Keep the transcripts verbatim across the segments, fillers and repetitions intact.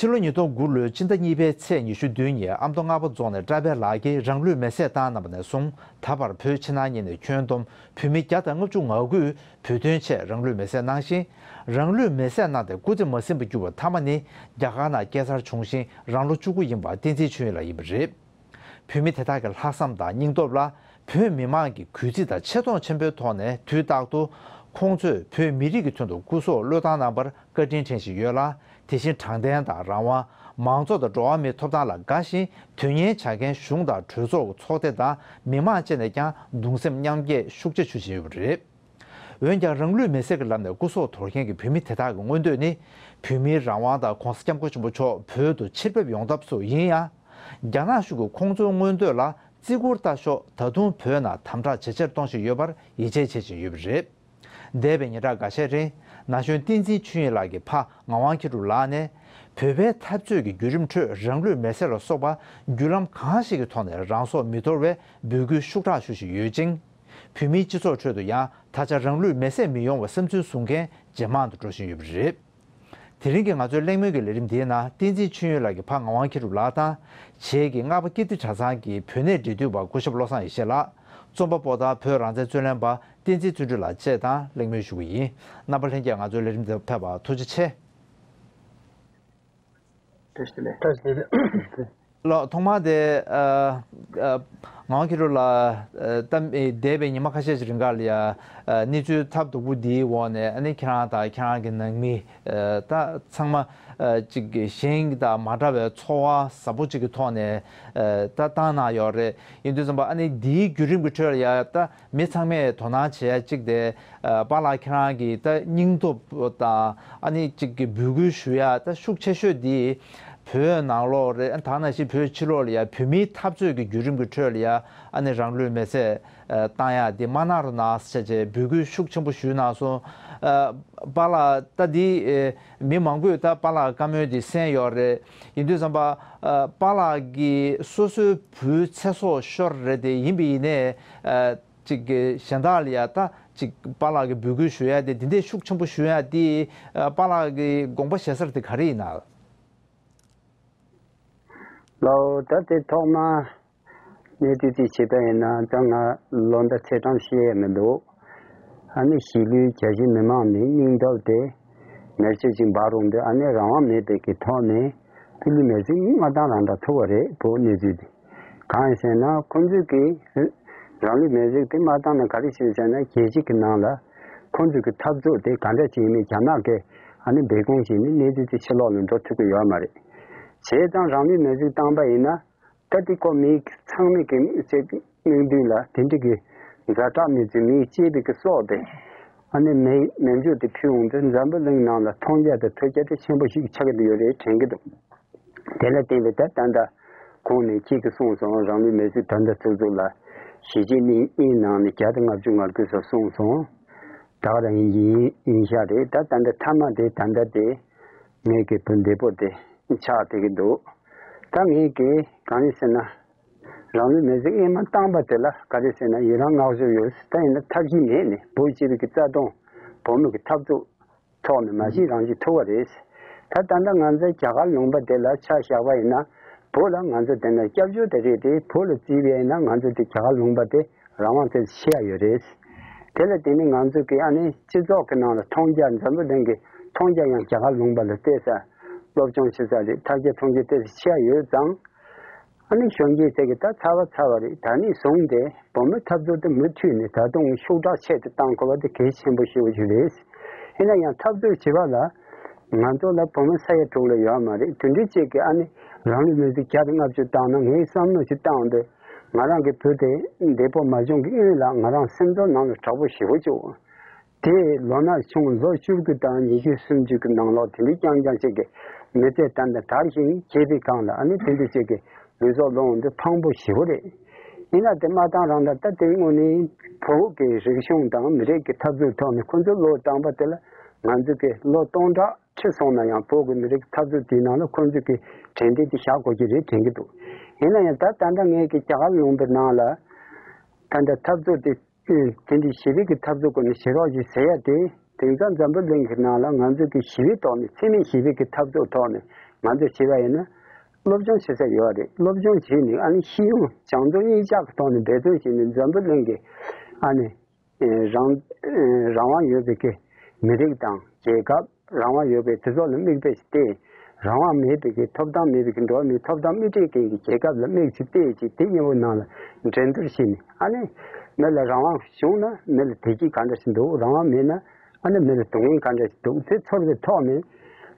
ཕྱི་ལོ་ཉིས་སྟོང་དགུ་ལོའི་ཕྱི་ཟླ་གཉིས་པའི་ཚེས་ཉི་ཤུ་བདུན་ཉིན་ཨ་མདོ་རྔ་པ་རྫོང་ནས་བཀྲ་བྷེ་ལགས་ཀྱིས་རང་ལུས་མེར་སྲེག་བཏང་གནང་བ་ནས་བཟུང་ད་བར་བོད་ཕྱི་ནང་གཉིས་ནས་ཁྱོན་བསྡོམས་བོད་མི་བརྒྱ་དང་ལྔ་བཅུ་ང་དགུས་བོད་དོན་ཆེད་རང་ལུས་མེར་སྲེག་གནང་ཞིང་། རང་ལུས་མེར་སྲེག་གནང་སྟེ་སྐུ་ཚེ་མ་ཟིན་པར་གྱུར་བ་མཐའ་མ་ནི་རྒྱ་གར་ནང་སྐྱེས་འཚར་བྱུང་ཞིང་རང་ལོ་བཅུ་དགུ་ཡིན་པ་བསྟན་འཛིན་ཆོས་དབྱིངས་ལགས་ཡིན་པ་རེད། བོད་མི་དེ་དག་གི་ལྷག་བསམ་དང་སྙིང་སྟོབས་ལ་བོད་མི་མང་གིས་གུས་བརྩི་དང་ཆེ་མཐོང་ཆེན་པོའི་ཐོག་ནས་དུས་རྟག་ཏུ་ཁོང་ཚོས་བོད་མི་རིགས་ཀྱི་དོན་དུ་སྐུ་སྲོག་བློས་བཏང་གནང་བར་བཀའ་དྲིན་དྲན་བཞིན་ཡོད་ལ། དེ་བཞིན་དྲང་བདེན་དང་རང་དབང་། མང་གཙོ་དང་འགྲོ་བ་མིའི་ཐོབ་ཐང་ལ་དགའ་ཞིང་དོན་གཉེར་བྱ་མཁན་གཞུང་དང་གྲོས་ཚོགས་ཀྱི་ཚོགས་སྡེ་དང་མི་མང་བཅས་ནས་ཀྱང་གདུང་སེམས་མཉམ་སྐྱེད་ཤུགས་ཆེ་ཞུ་བཞིན་ཡོད་པ་རེད། འོན་ཀྱང་རང་ལུས་མེར་སྲེག་གི་ལམ་ནས་སྐུ་སྲོག་དོར་མཁན་གྱི་བོད་མི་དེ་དག་གི་མངོན་འདོད་ནི། བོད་མིའི་རང་དབང་དང་༧གོང་ས་༧སྐྱབས་མགོན་ཆེན་པོ་མཆོག་བོད་དུ་ཕྱིར་ཕེབས་ཡོང་ཐབས་སོགས་ཡིན་ཡང་། རྒྱ་ནག་གཞུང་གིས་ཁོང་ཚོའི་མངོན་འདོད་ལ་བརྩི་བཀུར་ལྟ་ཞོག་ད་དུང་བོད་ནང་དམ་དྲག་ཇེ་ཆེར་གཏོང་བཞིན་ཡོད་པར་ཡིད་ཆེས་བྱེད་བཞིན་ཡོད་པ་རེད། འདས་པའི་ཉིན་གྲངས་འགའ་ཤས་རིང་ན་གཞོན་བསྟན་འཛིན་ཆོས་དབྱིངས་ལགས་ཀྱི་ཕ་ངག་དབང་མཁྱེན་གྲུབ་ལགས་ནས། བོད་པའི་འཐབ་རྩོད་ཀྱི་བརྒྱུད་རིམ་ཁྲོད་རང་ལུས་མེར་སྲེག་ལ་སོགས་པ་བརྒྱུད་ལམ་གང་ཞིག་གི་ཐོག་ནས་རང་སྲོག་མི་དོར་བའི་འབོད་སྐུལ་ཤུགས་དྲག་ཞུ་བཞིན་ཡོད་ཅིང་། བོད་མིའི་སྤྱི་ཚོགས་ཁྲོད་དུ་ཡང་ད་ཆ་རང་ལུས་མེར་སྲེག་མི་ཡོང་བའི་བསམ་ཚུལ་བཟུང་མཁན་ཇེ་མང་དུ་འགྲོ་བཞིན་ཡོད་པ་རེད། དེ་རིང་གི་ང་ཚོའི་གླེང་མོལ་གྱི་ལས་རིམ་འདིའི་ནང་བསྟན་འཛིན་ཆོས་དབྱིངས་ལགས་ཀྱི་ཕ་ངག་དབང་མཁྱེན་གྲུབ་ལགས་དང་། བྱེས་ཀྱི་རྔ་པ་ཀིརྟི་གྲྭ་ཚང་གི་བོད་གནས་འབྲེལ་མཐུད་པ་སྐུ་ཞབས་བློ་བཟང་ཡེ་ཤེས་ལགས། རྩོམ་པ་པོ་དང་བོད་རང་བཙན་རྩོད་ལེན་པ་བསྟན་འཛིན་བརྩོན་འགྲུས་ལགས་བཅས་དང་གླེང་མོལ་ཞུ་གི་ཡིན། རྣམ་པ་ལྷན་རྒྱས་ང་ཚོའི་ལས་རིམ་འདིར་ཕེབས་པར་ཐུགས་རྗེ་ཆེ། བཀྲ་ཤིས་བདེ་ལེགས། བཀྲ་ཤིས་བདེ་ལེགས། ལགས། ཐོག་མར་དེ་ཨ་ཨ་ངག་དབང་མཁྱེན་གྲུབ་ལགས། ཨ་ད་འདས་པའི་ཉི་མ་ཁ་ཤས་ཤིག་རིང་ག་ལ་ཡ་ཨ་གནས་ཚུལ་ཐབས་སྡུག་པོ་འདིའི་འོག་ནས་ཨ་ནི་ཁྱེད་རང་དང་ཁྱེད་རང་གི་ནང་མི་ཨ་ད་ཚང་མ་ཨ་ཅིག་གཞན་དང་མ་འདྲ་བའི་འཚོ་བ་ཟབ་པོ་ཅིག་གི་ཐོག་ནས་ཨ་ད་བཏང་གནང་ཡོད་རེད། ཡིན་དུས་ཙམ་པ་ཨ་ནི་འདིའི་བརྒྱུད་རིམ་གྱི་ཁྲོད་ལ་ཡ་ད། མི་ཚང་མས་དོ་སྣང་བྱེད་ཡ་གཅིག་དེ། ཨ་པཱ་ལགས་ཁྱེད་རང་གི་ད་སྙིང་སྟོབས་དང་ཨ་ནི་གཅིག་གི་འབོད་སྐུལ་ཞུ་ཡ་ད་ཤུགས་ཆེ་ཤོས་འདི་བོད་ནང་ལོགས་རེད། ད་ནང་བཞིན་བོད་ཕྱི་ལོགས་ལ་ཡ་བོད་མིའི་འཐབ་རྩོད་ཀྱི་བརྒྱུད་རིམ་གྱི་ཁྲོད་ལ་ཡ་ཨ་ནི་རང་ལུས་མེར་སྲེག་བཏང་ཡ་འདི་མ་གནང་རོགས་གནང་ཟེར་བྱས་འབོད་སྐུལ་ཤུགས་ཆེན་པོ་ཞུས་གནང་སོང་། ཨ་པཱ་ལགས་ད་འདི་མི་མང་པོས་ད་པཱ་ལགས་བཀའ་མོལ་འདི་གསན་ཡོད་རེད། ཡིན་དུས་ཙམ་པ་ཨ་པཱ་ལགས་ཀྱིས་སོ་སོའི་བུའི་ཚེ་སྲོག་ཤོར་རེད་དེ་ཡིན་པ་ཡིན་ནའི། ཨ་ཅིག་གི་གཞན་དག་ལ་ཡ་ད་ཅིག་པཱ་ལགས་ཀྱི་འབོད་སྐུལ་ཞུ་ཡ་དེ་འདི་འདྲའི་ཤུགས་ཆེན་པོ་ཞུ་ཡ་དེ་ཨ་པཱ་ལགས་ཀྱི་དགོངས་པ་བཞེས་ས་དེ་ག་རེ་ཡིན་ན། ལགས་ད་དེ་ཐོག་མ་གནས་དུས་དེ་བྱེད་པ་ཡིན་ན་ད་ང་ལོ་ཟླ་ཚེས་གྲངས་ཤེས་ཡ་མི་འདུག་ཨ་ནི་གཞིས་ལུས་རྒྱ་ཆེ་མི་མང་ནི་སྙིང་སྟོབས་དེ་མེར་སྲེག་ཅིག་འབར་རུང་དེ་ཨ་ནི་རང་དབང་མེད་པའི་གི་ཐོག་ནས་ཕི་ལུ་མེར་སྲེག་མ་བཏང་རང་འདྲ་ཐུབ་པ་རེད་བོད་གནས་ཚུལ་དེ། གང་ཡིན་ཟེར་ན་ཁོང་ཚོས་ཀྱིས་རང་ལུས་མེར་སྲེག་དེ་མ་བཏང་ན་ག་རེ་བྱས་ཟེར་ན་རྒྱལ་སྤྱི་གི་ནང་ལ་ཁོང་ཚོས་ཀྱི་འཐབ་རྩོད་དེ་ག་འདྲ་བྱས་ནས་རྒྱ་ནག་གིས་ཨ་ནི་སྦས་སྐུང་བྱས་ནས་གནས་ཚུལ་དེ་ཕྱི་ལོགས་ལ་འགྲོ་ཐུབ་ཀྱི་ཡོད་མ་རེད། བྱས་ཙང་རང་ལུས་མེར་སྲེག་བཏང་པ་ཡིན་ན་ད་དེ་ཁོ་མི་ཚང་མས་ཀྱི་མི་ཚེ་གི་སྙིང་དུས་ལ་དེ་འདྲ་གི་ཛ་དྲག་མི་ཚེ་མིའི་གཅེས་པའི་གི་སྲོག་དེ་ཨ་ནི་མེ་མེ་མཆོད་དེ་ཕུལ་འོང་དུས་འཛམ་བུ་གླིང་ནང་ལ་མཐོང་རྒྱ་དང་ཐོས་རྒྱ་དེ་ཆེན་པོ་ཞིག་ཆགས་ཀྱི་ཡོད་རེད་དྲན་གྱི་འདུག་དེ་ལ་བརྟེན་པའི་ད་ད་ལྟ་ཁོང་ནས་ཁྱེད་ཀྱིས་གསུངས་སོང་། རང་ལུས་མེར་སྲེག་ད་ལྟ་ཚོགས་གཙོ་ལ་གཞིས་བྱེས་གཉིས་གཉིས་ནང་ནས་བརྒྱ་དང་ལྔ་བཅུ་ང་དགུ་སོགས་གསུངས་སོང་། ད་ག་རང་ཡིན་ཡིན་ཡིན་ཤག་རེད། ད་ད་ལྟ་མཐའ་མ་དེ་ད་ལྟ་དེ་ངེད་ཀྱི་བུ་འདས་པོ་དེ་ཆགས་བསྡད་ཀྱི་འདུག་ད་ངེད་ཀྱིས་གང་ཡིན་ཟེར་ན་རང་ལུས་མེར་སྲེག་ཨེ་མ་བཏང་པ་དེ་ལ་ག་རེ་ཟེར་ན་ཡི་རང་བསྔགས་བརྗོད་ཡོད། ད་ཡིན་ན་ཐབས་ཤེས་མེད་ནས་བོད་སྤྱི་པའི་གི་རྩ་དོན་བོད་མི་གི་འཐབ་རྩོད་ཐོག་ནས་མ་གཞི་རང་གཞི་ཐུབ་པ་རེད། ད་ད་ལྟ་ང་ཚོ་རྒྱ་གར་ལུང་པ་དེ་ལ་ཆ་བཞག་པ་ཡིན་ན་བོད་ལ་ང་ཚོ་དེ་ན་སྐྱབས་བཅོལ་དེ་རེད་དེ་བོད་ལ་བརྩིས་པ་ཡིན་ན་ང་ཚོ་དེ་རྒྱ་གར་ལུང་པ་དེ་རང་དབང་ཚད་ཆེ་ཡ་ཡོད་རེད། དེ་ལ་བརྟེན་ནས་ང་ཚོ་གི་ཨ་ནི་སྤྱི་ཚོགས་ཀྱི་ནང་ལ་མཐོང་རྒྱ་འཛམ་བུ་གླིང་གི་མཐོང་རྒྱ་ཡང་རྒྱ་གར་ལུང་པ་ལ་བལྟས་ས་སློབ་སྦྱོང་ཞུ་ས་རེད། ཐར་རྒྱ་མཐོང་རྒྱ་བལྟས་ས་ཆེ་ཡ་ཡོད་ཙང་། ཨ་ནི་གཞོན་སྐྱེས་ཚོ་གིས་ད་ཚར་བ་ཚར་བ་རེད། ད་ནས་བཟུང་སྟེ་བོད་མི་འཐབ་རྩོད་དེ་མུ་མཐུད་ནས་ད་དུང་ཤུགས་དྲག་ཆེད་དུ་གཏང་དགོས་པ་དེ་གལ་ཆེན་པོ་ཞེ་པོ་ཞིག་རེད། ཡིན་ན་ཡང་འཐབ་རྩོད་བྱེད་པ་ལ་ང་ཚོ་ལ་བོད་མི་ས་ཡ་དྲུག་ལས་ཡོད་མ་རེད། དེ་འདྲའི་ཅིག་གིས་ཨ་ནི་རང་ལུས་མེར་སྲེག་བརྒྱ་དང་ལྔ་བཅུ་བཏང་ན་ངས་བསམ་བློ་ཞིག་བཏང་སྟེ་ང་རང་གི་བུ་དེ་འདས་པོ་མ་བྱུང་གི་དབུས་ལ་ང་རང་སེམས་ཚོར་ནང་ལ་དྲག་པོ་ཞེ་པོ་བྱུང་། དེ་ལོ་ན་ཆུང་ལོ་བཅུ་དགུ་དང་ཉི་ཤུ་སུམ་ཅུ་གི་ནང་ལོགས་དེ་འདྲའི་རྐྱང་རྐྱང་ཅིག་གི་མི་ཚེ་ད་ལྟ་དར་ཞིང་རྒྱས་པའི་སྒང་ལ་ཨ་ནི་དེ་འདྲ་ཅིག་གི་ལུས་སྲོག་བློ་འོང་དུ་ཕངས་པོ་ཞེ་པོ་རེད། ཡིན་ན་དེ་མ་བཏང་རང་ད་ལྟ་དེ་དངོས་གནས་བོད་ཀྱི་རིག་གཞུང་དང་མི་རིགས་ཀྱི་འཐབ་རྩོད་ཐོག་ནས་ཁོ་ཚོས་བློ་བཏང་པ་དེ་ལ་ང་ཚོ་གི་ལོ་སྟོང་ཕྲག་ཁྲི་སོང་ན་ཡང་བོད་ཀྱི་མི་རིགས་འཐབ་རྩོད་དེའི་ནང་ལ་ཁོ་ཚོ་གི་དྲན་རྟེན་དེ་བཞག་དགོས་ཀྱི་རེད་དྲན་གྱི་འདུག་ཡིན་ན་ཡང་ད་ད་ལྟ་ངས་ཀྱི་རྒྱ་གར་ལུང་པའི་ནང་ལ་ད་ལྟ་འཐབ་རྩོད་དེ། དེ་འདྲའི་ཞི་བའི་གི་འཐབ་རྩོད་སྐོར་ནས་ཞུ་རོགས་ཞེས་ཟེར་ཡ་དེ་དེང་སང་འཛམ་བུ་གླིང་གི་ནང་ལ་ང་ཚོ་གི་ཞི་བའི་ཐོག་ནས་འཚེ་མེད་ཞི་བའི་གི་འཐབ་རྩོད་ཐོག་ནས་ ང་ཚོས་བྱས་པ་ཡིན་ན་སློབ་སྦྱོང་བྱེད་ས་ཡོད་རེད། སློབ་སྦྱོང་བྱས་ནས་ཨ་ནི་ཤེས་ཡོན་བྱང་ཆུབ་སྙིང་བཅག་གི་ཐོག་ནས་འབད་བརྩོན་བྱས་ནས་འཛམ་བུ་གླིང་གི་ཨ་ནི་རང་རང་དབང་ཡོད་པའི་གི་མི་རིགས་དང་རྒྱལ་ཁབ། རང་དབང་ཡོད་པའི་སྤྱི་ཚོགས་ལ་མིག་དཔེ་ཞིག་བལྟས། རང་དབང་མེད་པའི་གི་ཐོབ་ཐང་མེད་པའི་གི་འགྲོ་བ་མིའི་ཐོབ་ཐང་དམིགས་བསྲེས་མཁན་གྱི་རྒྱལ་ཁབ་ལ་མིག་ཅིག་བལྟས་ཅིག་དེ་གཉིས་པོ་ནང་ལ་འགྲན་བསྡུར་བྱས་ནས། ཨ་ནི་མི་ལ་རང་དབང་བྱུང་ན་མི་ལ་བདེ་སྐྱིད་ག་འདྲ་ཞིག་འདུག་རང་དབང་མེད་ན་ཨ་ནི་མི་ལ་སྡུག་བསྔལ་ག་འདྲ་ཞིག་འདུག་དེ་ཚོར་བའི་ཐོག་ནས་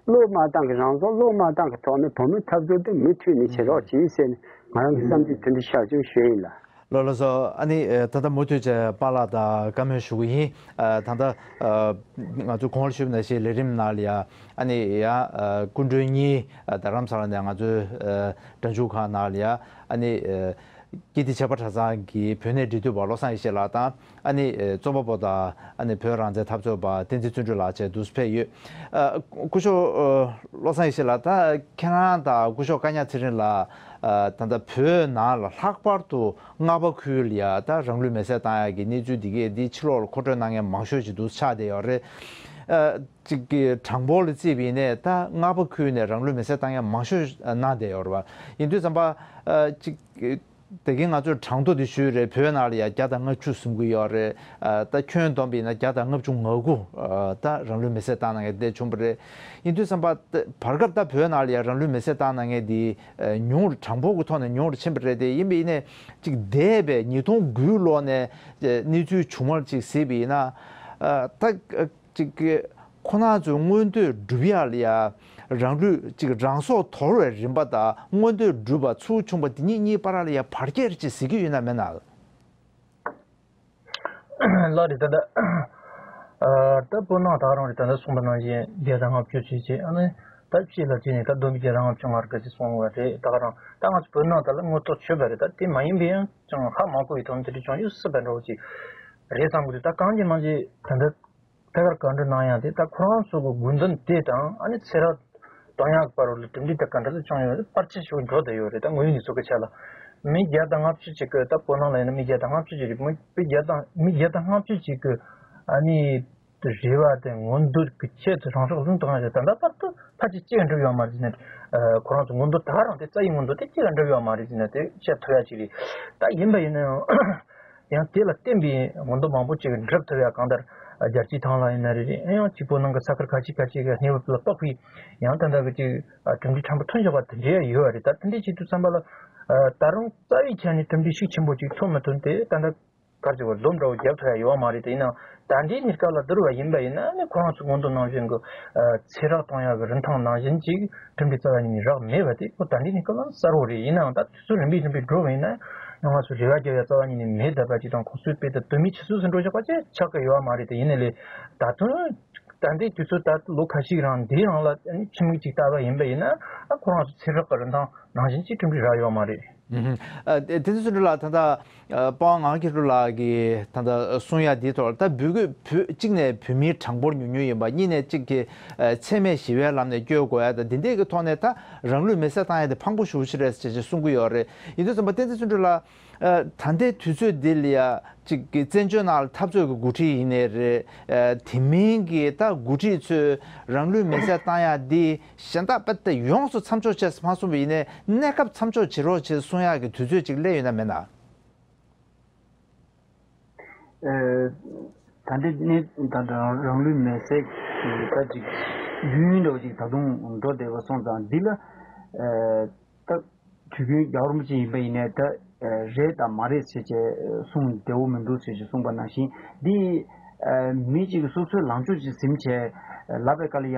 བློས་མ་བཏང་གི་རང་བཙོག་བློས་མ་བཏང་གི་ཐོག་ནས་བོད་མིའི་འཐབ་རྩོད་དེ་མུ་མཐུད་ནས་བྱེད་རོགས་གྱིས་ཟེར་ནས་ང་རང་གི་བསམ་ཚུལ་དེ་འདྲ་ཤར་བྱུང་ཞུས་ཡིན་ལ། ལགས་ལགས་སོ། ཨ་ནི་ཨ་ད་ལྟ་མུ་མཐུད་བྱས་པཱ་ལགས་དང་བཀའ་མོལ་ཞུ་གི་ཡིན། ཨ་ད་ལྟ་ཨ་ང་ཚོ་གོང་ལ་ཞུས་པ་ནང་བཞིན་ལས་རིམ་ནང་ལ་ཡ་ཨ་ནི་ཡ་ཨ་སྐུ་མགྲོན་གཉིས་ཨ་རྡ་རམ་ས་ལ་ནས་ང་ཚོའི་ཨ་སྒྲ་འཇུག་ཁང་ནང་ལ་ཡ་ཨ་ནི་ཨ་ཀིརྟི་ཆབ་དཔལ་གྲྭ་ཚང་གི་བོད་གནས་འབྲེལ་མཐུད་པ་བློ་བཟང་ཡེ་ཤེས་ལགས་དང་། ཨ་ནི་ཨ་རྩོམ་པ་པོ་དང་ཨ་ནི་བོད་རང་བཙན་འཐབ་རྩོད་པ་བསྟན་འཛིན་བརྩོན་འགྲུས་ལགས་བཅས་འདུག་སེ་ཕེབས་ཡོད། ཨ་སྐུ་ཞབས་ཨ་བློ་བཟང་ཡེ་ཤེས་ལགས། ད་ཁྱེད་རང་དང་སྐུ་ཞབས་བཀའ་ཉག་ཚེ་རིང་ལགས་ཨ་ད་ལྟ་བོད་ནང་ལ་ལྷག་པར་དུ་རྔ་པ་ཁུལ་ལ་ཡ་ད་རང་ལུས་མེར་སྲེག་བཏང་ཡག་གི་གནས་ཚུལ་འདི་གས་འདི་ཕྱི་ལོགས་ལ་མཁོ་སྤྲོད་གནང་མཁན་མང་ཤོས་ཅིག་འདུག་ཆགས་བསྡད་ཡོད་རེད། ཨ་ཅིག་གི་གྲངས་འབོར་ལ་བརྩིས་པ་ཡིན་ནའི་ད་རྔ་པ་ཁུལ་ནས་རང་ལུས་མེར་སྲེག་བཏང་མཁན་མང་ཤོས་གནང་བསྡད་ཡོད་རེད་བ། ཡིན་དུས་ཙམ་པ་ཨ་ཅིག་གི་དེ་གིན་ང་ཚོས་གྲངས་ཐོ་དེ་ཞུས་རེད། བོད་ནང་ལ་ཡ་བརྒྱ་དང་ལྔ་བཅུ་ཟིན་གྱི་ཡོད་རེད། ཨ་ད་ཁྱོན་བསྡོམས་པ་ཡིན་ན་བརྒྱ་དང་ལྔ་བཅུ་ང་དགུ་ཨ་ད་རང་ལུས་མེར་སྲེག་བཏང་གནང་མཁན་དེ་བྱུང་བ་རེད། ཡིན་དུས་ཙམ་པ་ད་བར་སྐབས་ད་བོད་ནང་ལ་ཡ་རང་ལུས་མེར་སྲེག་བཏང་གནང་མཁན་དེ་ཨ་ཉུང་རུ་གྲངས་འབོར་གྱི་ཐོག་ནས་ཉུང་རུ་ཕྱིན་པ་རེད་དེ། ཡིན་པ་ཡིན་ནའི་ཅིག་འདས་པའི་ཉིས་སྟོང་དགུའི་ལོ་ནས་ཨ་གནས་ཚུལ་བྱུང་བ་ཅིག་གཟིགས་པ་ཡིན་ན་ཨ་ད་ཨ་ཅིག་གི་ཁོ་རང་ཚོའི་མངོན་འདོད་སྒྲུབ་ཡག་ལ་ཡ་རང་ལུས་ཅིག་རང་སྲོག་དོར་བའི་རིམ་པ་དང་མངོན་འདོད་སྒྲུབ་པ་ཚུར་བྱུང་བ་དེ་གཉིས་གཉིས་བར་ལ་ཡ་བར་ཁྱད་ཅིག་གཟིགས་ཀྱི་ཡོད་ན་མེད་ན། ལགས་རེད། ད་ལྟ་ཨ་ད་བོད་ནང་ད་རང་རེད། ད་ལྟ་གསུངས་པ་ནང་བཞིན་བརྒྱ་དང་ལྔ་བཅུ་བྱས་བྱས། ཨ་ནི་ད་ཕྱི་ལ་བྱས་ནས་ད་བསྡོམས་པས་བརྒྱ་དང་ལྔ་བཅུ་ང་དགུ་ཅིག་སོང་བ་རེད། ད་ག་རང་ད་ང་ཚོ་བོད་ནང་ད་ལ་དངོས་ཐོག་ཆོད་པ་རེད། ད་དེ་མ་ཡིན་པའི་ཡང་ཅང་ཧ་མ་གོ་བའི་ཐོག་ནས་དེ་འདྲ་བྱུང་ཡོད་སྲིད་པ་འདྲ་བོ་ཅིག་རེད་བསམ་གི་འདུག་ད་གང་གི་མང་ཆེ་ད་ལྟ་ཐད་ཀར་བཀའ་འདྲི་གནང་ཡག་དེ་ད་ཁོ་རང་ཚོ་གི་དགོས་འདུན་དེ་དང་ཨ་ནི་ཚེ་རབས་གཏོང་ཡག་བར་ལ་གྲུབ་འབྲས་དེ་ག་འདྲ་ཞིག་བྱུང་ཡོད་རེད། བར་ཆད་ཞིག་འགྲོ་བསྡད་ཡོད་རེད། ད་དངོས་ཡོད་གནས་ཚུལ་གྱི་ཆ་ལ་མི་བརྒྱ་དང་ལྔ་བཅུ་ཅིག་གི་ད་བོད་ནང་ལ་ཡིན་ན་མི་བརྒྱ་དང་ལྔ་བཅུ་ཅིག་རེད། མི་བརྒྱ་དང་མི་བརྒྱ་དང་ལྔ་བཅུ་ཅིག་གི་ཨ་ནི་རེ་བ་དེ་མངོན་འདོད་ཀྱི་ཆེད་དུ་རང་སྲོག་ལུང་དུ་བཏང་ཡག་ད་ལྟ་བར་དུ་ཕལ་ཆེར་གཅིག་ཀྱང་འགྲུབ་ཡོད་མ་རེད་ཟེར་ནས། ཁོ་རང་ཚོ་མངོན་འདོད་ད་ག་རང་དེ་རྩ་བའི་མངོན་འདོད་དེ་གཅིག་ཀྱང་འགྲུབ་ཡོད་མ་རེད་ཟེར་ནས་དེ་བཤད་ཐུབ་ཡག་ཅིག་རེད། ད་ཡིན་པ་ཡིན་ན་ཡང་། ཡང་དེ་ལ་བརྟེན་པའི་མངོན་འདོད་མང་པོ་ཅིག་འགྲུབ་ཐུབ་ཡག་གང་ལྟར་རྒྱལ་སྤྱིའི་ཐང་ལ་ཡིན་ན་རེད། ཡང་གཅིག་པོ་ནང་གི་ས་ཁུལ་ཁ་ཅིག་ཁ་ཅིག་གི་གནས་བབ་ལ་དཔག་པའི་ཡང་ད་ལྟ་གི་ཅིག་གྲུབ་འབྲས་ཕྲན་བུ་ཐོན་བཞག་པ་དེ་འདྲ་ཡོད་རེད། ད་དེ་འདྲའི་ཆེད་དུ་བསམ་པ་ལ་ད་རུང་རྩ་བའི་ཆ་ནས་གྲུབ་འབྲས་ཤུགས་ཆེན་པོ་ཅིག་ཐོན་མི་ཐོན་དེ་ད་ལྟ་གར་གྱི་བར་སྡོམ་འདྲ་བོ་རྒྱབ་ཐུབ་ཡག་ཡོད་མ་རེད། དེ་ཡིན་ནའང་ད་ལྟའི་གནས་སྐབས་ལ་བསྡུར་བ་ཡིན་པ་ཡིན་ན་ནི་ཁོ་རང་ཚོ་མངོན་འདོད་ནང་བཞིན་གྱི་ཚེ་རབས་གཏོང་ཡག་གི་རིན་ཐང་ནང་བཞིན་ཅིག་གྲུབ་འབྲས་རྩ་བ་ཉིད་ནས་རག་མེད་པ་དེ་ཁོ་ད་ལྟའི་གནས་སྐབས་ལ་གསལ་པོ་རེད། ཡིན་ནའང་ད་དུས་ཚོད་རིམ་པས་རིམ་པས་འགྲོ་བ་ཡིན་ན་ཡང་ང་ཚོ་རེ་བ་རྒྱབ་ཡག་རྩ་བ་ཉིད་ནས་མེད་བསྡད་པ་ཅིག་དང་། ཁོ་ཚོའི་དཔེ་ད་དུ་མའི་ཆུ་ཚོད་ཟིན་འགྲོ་ཆགས་པ་ཅིག་ཆགས་ཀྱི་ཡོད་མ་རེད། དེ་ཡིན་ནའི་ལས་ད་དུང་ད་ལྟའི་དུས་ཚོད་ད་ལོ་ཁ་ཤས་རིང་འདིའི་རིང་ལ་ཕྱི་མིག་ཅིག་ལྟ་བ་ཡིན་པ་ཡིན་ན་ཨ་ཁོ་རང་ཚོ་ཚེ་སྲོག་གི་རིན་ཐང་ནང་བཞིན་གྱི་གྲུབ་འབྲས་རག་ཡོད་མ་རེད། ཨ་དེ་དེ་ཚོ་ལ་ད་ལྟ་པ་ཝང་ངག་མཁན་ལགས་ཀྱིས་ད་ལྟ་གསུང་ཡ་འདིའི་ཐོག་ལ་ད་འབོད་སྐུལ་བོད་གཅིག་ནས་བོད་མིའི་གྲངས་འབོར་ཉུང་ཉུང་ཡིན་པ། གཉིས་ནས་གཅིག་གི་འཚེ་མེད་ཞི་བའི་ལམ་ནས་བསྐྱོད་དགོས་ཡ་ད་འདི་འདྲའི་གི་ཐོག་ནས་ད་རང་ལུས་མེར་སྲེག་བཏང་ཡ་དེ་ཕངས་པོ་ཞེ་པོ་ཅིག་རེད་ཟེར་ཅིག་གསུང་གི་ཡོད་རེད། ཡིན་དུས་ཙམ་པ་བསྟན་འཛིན་བརྩོན་འགྲུས་ལགས། ཨ་ད་ལྟའི་དུས་ཚོད་འདི་ལ་ཡ་གཅིག་གི་བཙན་བྱོལ་ནང་ལ་འཐབ་རྩོད་ཀྱི་འགོ་ཁྲིད་ཡིན་ནའི་རེད། ཨ་དེ་མིན་གྱི་ད་འགོ་ཁྲིད་ཚོས་རང་ལུས་མེར་སྲེག་བཏང་ཡ་འདི་གཞན་དག་དཔེ་ད་ཡོངས་སུ་མཚམས་འཇོག་བྱས་སུ་མ་སོང་བ་ཡིན་ནའི་གནས་སྐབས་མཚམས་འཇོག་བྱེད་རོགས་བྱེད་གསུང་ཡག་གི་དུས་ཚོད་ཅིག་སླེབས་ཡོད་ན་མེད་ན། ཨ་ད་ལྟའི་གནས་ད་ལྟ་རང་ལུས་མེར་སྲེག་གི་ད་ཅིག་དུས་ཡུན་འདྲ་བོ་ཅིག་ད་དུང་འགྲོ་བསྡད་པ་སོང་ཙང་འདི་ལ་ཨ་ད། དུས་རྒྱུན་རྒྱལ་བ་རིན་པོ་ཆེ་ཡིན་པ་ཡིན་ནའི་ད་རེད་དང་མ་རེད་ཟེར་བྱས་གསུང་བདེ་བོ་མི་འདུག་ཟེར་བྱས་གསུངས་པ་ནང་བཞིན་འདི་མི་གཅིག་གིས་སོ་སོའི་ལངས་ཕྱོགས་ཅིག་ཟིན་བྱས་ལབ་པའི་སྐབས་ལ་ཡ་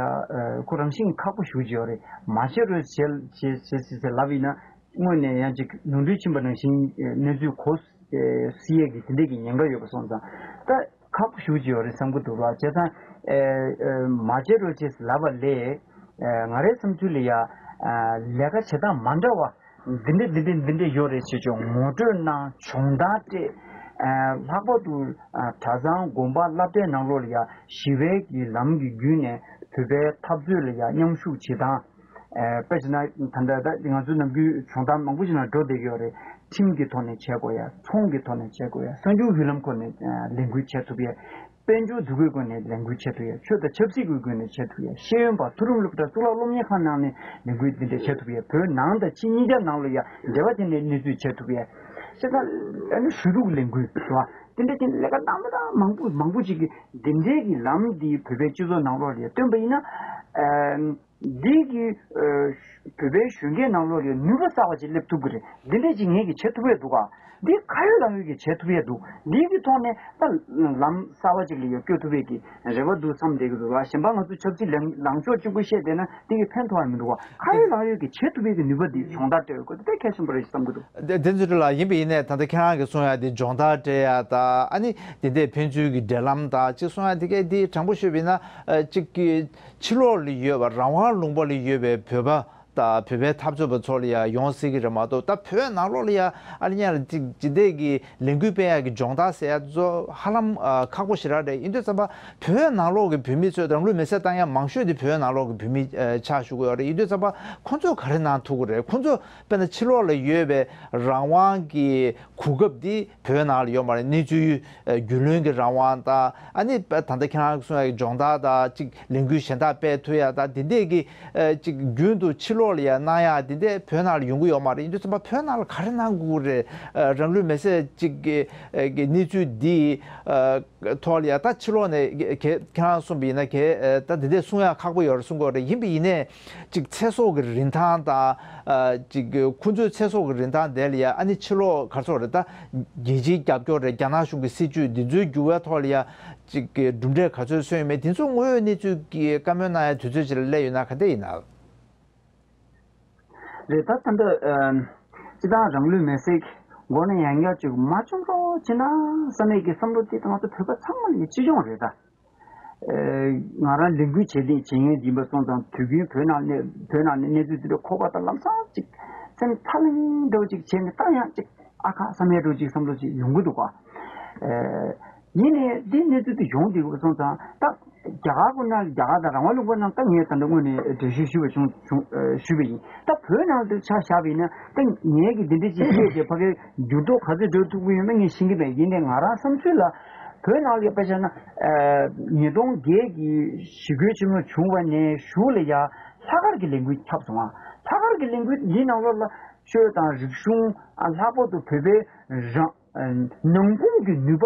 ཁོ་རང་བཞིན་ཁག་པོ་ཞེ་པོ་ཅིག་ཡོད་རེད། མ་བྱེད་རོགས་བྱེད་བྱེད་བྱེད་ཟེར་ཟེར་ལབ་ཡིན་ན་དངོས་ནས་ཡང་ཅིག་ནོར་འཁྲུལ་ཕྱིན་པ་ནང་བཞིན་གནས་ཚུལ་གོ་སྲིད་ཡས་ཀྱི་དེ་འདྲས་ཀྱི་ཉེན་ཁ་ཡོད་པ་སོང་ཙང་ད། ཁག་པོ་ཞེ་པོ་ཅིག་ཡོད་རེད་བསམ་གྱི་འདུག་ལ། བྱས་ཙང་ཨེ་ཨེ་མ་བྱེད་རོགས་བྱེད་ལབ་པ་ལས་ཨེ་ང་རའི་བསམ་ཚུལ་ལ་ཡ་ཨ་ལས་ཀ་བྱེད་སྟངས་མ་འདྲ་བ་འདི་འདྲ་འདི་འདྲ་འདི་འདྲ་ཡོད་རེད་ཅེས་ཀྱང་ངོ་སྤྲོད་གནང་། སྦྱོང་བརྡར་སྤྲད། ཨ་ལྷག་པར་དུ་ཨ་གྲྭ་ཚང་དགོན་པ་བསླབ་གྲྭའི་ནང་ལོགས་ལ་ཡ་ཞི་བའི་གི་ལམ་གྱི་བརྒྱུད་ནས་བོད་པའི་འཐབ་རྩོད་ལ་ཡ་མཉམ་ཞུགས་བྱེད་སྟངས། ཨེ་དཔེ་བྱས་ན་ད་ལྟ་ད་ང་ཚོའི་ནམ་རྒྱུན་སྦྱོང་བརྡར་མང་པོ་ཞིག་ནང་འགྲོ་བསྡད་ཀྱི་ཡོད་རེད། ཁྲིམས་ཀྱི་ཐོག་ནས་བྱེད་དགོས་ཡ། ཚོང་གི་ཐོག་ནས་བྱེད་དགོས་ཡ། གསར་འགྱུར་བརྒྱུད་ལམ་ཁོ་ནས་ལས་འགུལ་བྱེད་ཐུབ་ཡ། དཔལ་འབྱོར་འདུ་འགོད་སྒོ་ནས་ལས་འགུལ་བྱེད་ཐུབ་ཡ། ཆོས་དང་ཆབ་སྲིད་ཀྱི་སྒོ་ནས་བྱེད་ཐུབ་ཡ། ཤེས་ཡོན་པ་མཐོ་རིམ་སློབ་གྲྭ་གཙུག་ལག་སློབ་གཉེར་ཁང་ནང་ནས་ལས་འགུལ་འདི་འདྲ་བྱེད་ཐུབ་ཡ། བོད་ནང་དང་ཕྱི་གཉིས་ཀ་ནང་ལ་ཡ་འབྲེལ་བ་དེ་ནས་གནས་ཚུལ་བྱེད་ཐུབ་ཡ། བྱས་ཙང་ཨ་ནི་ཞུ་གཏུག་ལས་འགུལ་རེད་བ། དེ་འདྲ་བྱས་ནས་ལས་ཀ་གནང་མི་དང་མང་པོ་མང་པོ་ཞིག་གིས་འདི་འདྲའི་གི་ལམ་འདི་བོད་པའི་སྤྱི་ཚོགས་ནང་ལོགས་ལ་ཡ་བཏོན་པ་ཡིན་ན། ཨ། འདི་གི་ཨ། བོད་པའི་གཞོན་སྐྱེས་ནང་ལོགས་ལ་ནུས་པ་གསར་བ་ཅིག་སླེབས་ཐུབ་ཀྱི་རེད། འདི་འདྲས་ཅིག་ངེད་ཀྱིས་བྱེད་ཐུབ་ཡས་འདུག་ག་འདི་ཁ་ཡོད་ལག་ཡོད་ཀྱིས་བྱེད་ཐུབ་ཡས་འདུག་འདི་གི་ཐོག་ནས་ད་ལམ་གསར་བ་ཅིག་ལ་ཡ་བསྐྱོད་ཐུབ་ཡས་ཀྱི་རེ་བ་འདུག་བསམ་བསྡད་ཀྱི་འདུག་ག་གཞན་པ་ང་ཚོ་ཆབ་སྲིད་ལངས་ལངས་ཕྱོགས་གཅིག་པུ་བཤད་བསྡད་ན་འདི་གིས་ཕན་ཐོགས་ཡ་མི་འདུག་ག་ཁ་ཡོད་ལག་ཡོད་ཀྱིས་བྱེད་ཐུབ་ཡས་ཀྱི་ནུས་པ་འདི་སྦྱོང་བརྡར་སྤྲད་ཡོད་དགོས། དེ་གལ་ཆེན་པོ་རེད་བསམ་གྱི་འདུག་དེ་དེ་ཚོ་ལ་ཡིན་པ་ཡིན་ནའི་ད་ལྟ་ཁྱེད་རང་གིས་གསུང་ཡ་དེ་སྦྱོང་བརྡར་སྤྲད་ཡ་ད་ཨ་ནི་དེ་འདྲའི་ཕན་ཚུན་གྱི་འབྲེལ་ལམ་ད་ཅིག་གསུང་ཡ་དེ་གས་དེ་དྲང་པོ་ཤོད་པ་ཡིན་ན་ཨ་ཅིག་གི་ཕྱི་ལོགས་ལ་ཡོད་པ་རང་དབང་ལུང་པ་ལ་ཡོད་པའི་བོད་པ་དང་བོད་པའི་འཐབ་རྩོད་པ་ཚོ་ལ་ཡ་ཡོང་སྲིད་ཀྱི་རེད་མ་གཏོགས། ད་བོད་ནང་ལོགས་ལ་ཡ་ཨ་ནི་ཡ་ལ་ཅིག་ཇི་འདྲས་ཀྱི་ལས་འགུལ་སྤེལ་ཡ་གི་སྦྱོང་བརྡར་ཟེར་ཡ་ཚོ་ཧ་ལམ་ཨ་ཁག་པོ་ཞེ་དྲག་རེད། ཡིན་དུས་ཙམ་པ་བོད་ནང་ལོགས་ཀྱི་བོད་མི་ཚོས་རང་ལུས་མེར་སྲེག་བཏང་ཡ་མང་ཤོས་དེ་བོད་ནང་ལོགས་ཀྱི་བོད་མི་ཨ་ཆགས་བཞུགས་ཀྱི་ཡོད་རེད། ཡིན་དུས་ཙམ་པ་ཁོང་ཚོས་ག་རེ་གནང་ཐུབ་ཀྱི་རེད། ཁོང་ཚོ་དཔེར་ན་ཕྱི་ལོགས་ལ་ཡོད་པའི་རང་དབང་གི་གོ་སྐབས་འདི་བོད་ནང་ལ་ཡོད་མ་རེད། གནས་ཚུལ་ཨ་རྒྱུས་ལོན་གྱི་རང་དབང་དང་ཨ་ནི་ད་ལྟ་ཁྱེད་རང་གིས་གསུངས་ཡ་གི་སྦྱོང་བརྡར་དང་ཅིག་ལས་འགུལ་གཞན་དག་སྤེལ་ཐུབ་ཡ་དང་དེ་འདྲས་ཀྱི་ཨ་ཅིག་རྒྱུན་དུ་ཕྱི་ལོགས་ལ་ཡ་གནང་ཡ་དེ་འདྲས་བོད་ནང་ལ་ཡོང་གི་ཡོད་མ་རེད། ཡིན་དུས་ཙམ་པ་བོད་ནང་ལ་ག་རེ་གནང་དགོས་ཀྱི་རེད། ཨ་རང་ལུས་མེར་སྲེག་ཅིག་གི་ཨ་གི་གནས་ཚུལ་འདི་ཨ་ཐོག་ལ་ཡ་ད་ཕྱི་ལོགས་ནས་ཁྱེད་ཁྱེད་རང་གསུངས་པ་ཡིན་ན་ཁྱེད་ཨ་ད་དེ་འདྲས་གསུང་ཡ་ཁག་པོ་ཡོད་རེད་གསུང་གི་ཡོད་རེད། ཡིན་པ་ཡིན་ནའི་ཅིག་ཚེ་སྲོག་གི་རིན་ཐང་དང་ཨ་ཅིག་ཁོང་ཚོའི་ཚེ་སྲོག་གི་རིན་ཐང་དེ་ལ་ཡ་ཨ་ནི་ཕྱི་ལོགས་ག་རེ་ཟེར་དགོས་རེད། ད་རྒྱལ་སྤྱིའི་རྒྱབ་སྐྱོར་རེད། རྒྱ་ནག་གཞུང་གི་སྲིད་བྱུས་འདི་ཚོའི་འགྱུར་བའི་ཐོག་ལ་ཡ་ཅིག་གི་གྲུབ་འབྲས་ག་ཚོད་སོན་ཡོད་མེད་དེ་ཚོ་དངོས་ཡོད་གནས་ཚུལ་གྱི་བཀའ་མོལ་གནང་ཡ་དུས་ཚོད་ཅིག་ལ་སླེབས་ཡོད་ན་ག་འདྲ་ཡིན་ན། རེད། ད་ད་ལྟ་ཨ་སྤྱི་བཏང་རང་ལུས་མེར་སྲེག་མགོ་ནས་ཡང་བསྐྱར་ཅིག་མ་བྱུང་རོགས་བྱེད་ན་བསམ་ཡས་ཀྱི་བསམ་བློ་དེ་ང་ཚོ་བོད་པ་ཚང་མ་ལ་གཅིག་མཚུངས་རེད་ད། ཨ་ང་རང་ལས་འགུལ་བྱེད་བསྡད་བྱེད་མཁན་ཡིན་པ་སོང་ཙང་དུས་རྒྱུན་བོད་ནང་ནས་བོད་ནང་ནས་གནས་ཚུལ་དེ་འདྲ་གོ་བ་དང་ལམ་སང་ཅིག་སེམས་ཐག་ལིང་འདྲ་བོ་ཅིག་བྱས་ནས་ད་ཡང་ཅིག་ཨ་ཁ་བསམ་ཡས་འདྲ་བོ་ཅིག་བསམ་བློ་ཅིག་ཡོང་གི་འདུག་ག་ཨ་ཡིན་ནའི་འདི་གནས་ཚུལ་དེ་ཡོང་བསྡད་ཡོད་པ་སོང་ཙང་ད་རྒྱ་གར་ཁོ་ན་རྒྱ་གར་དང་རང་དབང་ལུང་པ་ནང་ད་ངས་ད་ལྟ་དངོས་ནས་འགྲེལ་བཤད་ཞུས་པ་བྱུང་བྱུང་ཨ་ཞུས་པ་ཡིན། ད་བོད་ནང་དུ་ཆ་བཞག་པ་ཡིན་ན་ད་ངས་ཀྱི་འདི་འདྲ་ཅིག་བཤད་དེ་ཕ་གིར་འགྱུར་ལྡོག་ག་ཚོད་འགྲོ་ཐུབ་ཀྱི་ཡོད་ན་ངས་ཤེས་ཀྱི་མེད། ཡིན་ནའི་ང་རང་བསམ་ཚུལ་ལ་བོད་ནང་ལ་དཔེ་བཞག་ན་ཨ་ཉིས་སྟོང་བརྒྱད་ཀྱི་ཞི་རྒོལ་ཆེན་མོ་བྱུང་བ་ནས་གཞུག་ལ་ཡ་ལྷག་དཀར་གྱི་ལས་འགུལ་ཁྱབ་སོང་ང་། ལྷག་དཀར་གྱི་ལས་འགུལ་འདི་ནང་ལོགས་ལ་ཆོས་དང་རིག་གཞུང་ཨ་ལྷག་པར་དུ་བོད་པའི་རང་ཨ་ནང་ཁུལ་གྱི་ནུས་པ་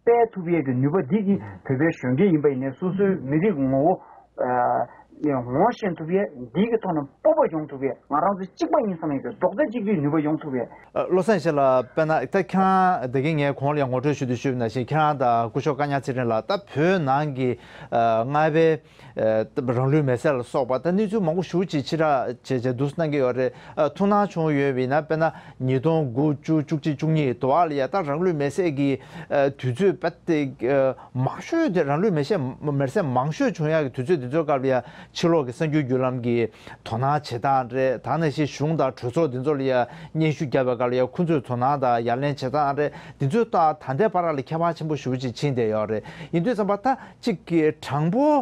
སྤེལ་ཐུབ་ཡས་ཀྱི་ནུས་པ་འདི་གིས་བོད་པའི་གཞོན་སྐྱེས་ཡིན་པ་ཡིན་ནའི་སོ་སོའི་མི་རིགས་ངོ་བོ་ཨ་ངོ་ཤེས་ཐུབ་ཡས། འདི་གི་ཐོག་ནས་སྤོབས་པ་ཡོང་ཐུབ་ཡས། ང་རང་ཚོ་གཅིག་པ་ཡིན་བསམ་ཡས་ཀྱི་རྡོག་རྩ་གཅིག་སྒྲིལ་ནུས་པ་ཡོང་ཐུབ་ཡས། ཨ་བློ་བཟང་ཡེ་ཤེས་ལགས། དཔེར་ན་ད་ཁྱེད་རང་དེ་གིན་ངས་གོང་ལ་ཡང་ངོ་སྤྲོད་ཞུ་དུས་ཞུས་པ་ནང་བཞིན་ཁྱེད་རང་དང་སྐུ་ཞབས་བཀའ་ཉག་ཚེ་རིང་ལགས་ད་བོད་ནང་གི་ཨ་རྔ་པའི་ཨ་རང་ལུས་མེར་སྲེག་ལ་སོགས་པ་ད་གནས་ཚུལ་མང་པོ་ཞེ་པོ་ཅིག་ཕྱི་བསྒྲགས་བྱས་བྱས་འདུག་སེ་གནང་གི་ཡོད་རེད། ཨ་ཐུགས་སྣང་བྱུང་ཡོད་པ་ཡིན་ན་དཔེར་ན་ཉིས་སྟོང་དགུ་བཅུ་བཅུ་གཅིག་བཅུ་གཉིས་དུ་བ་ལ་ཡ་ད་རང་ལུས་མེར་སྲེག་གི་ཨ་དུས་ཚོད་དཔེ་དེ་ཨ་མང་ཤོས་དེ་རང་ལུས་མེར་སྲེག་མེར་སྲེག་མང་ཤོས་བྱུང་ཡག་གི་དུས་ཚོད་དེ་ཚོའི་སྐབས་ལ་ཡ་ཕྱི་ལོགས་ཀྱི་གསར་འགྱུར་བརྒྱུད་ལམ་གྱི་དོ་སྣང་བྱེད་སྟངས་རེད། ད་ནང་བཞིན་གཞུང་དང་གྲོས་ཚོགས་འདི་ཚོ་ལ་ཡ་སྙན་ཞུ་བརྒྱབ་པའི་སྐབས་ལ་ཡ་ཁོ་ཚོས་དོ་སྣང་དང་ཡ་ལན་བྱེད་སྟངས་རེད། འདི་ཚོའི་ཐོག་ད་ལྟའི་བར་ལ་ཁྱད་པར་ཆེན་པོ་ཞེ་པོ་ཅིག་ཕྱིན་བསྡད་ཡོད་རེད། ཡིན་དུས་ཙམ་པ་ད་གཅིག་གི་གྲངས་འབོར་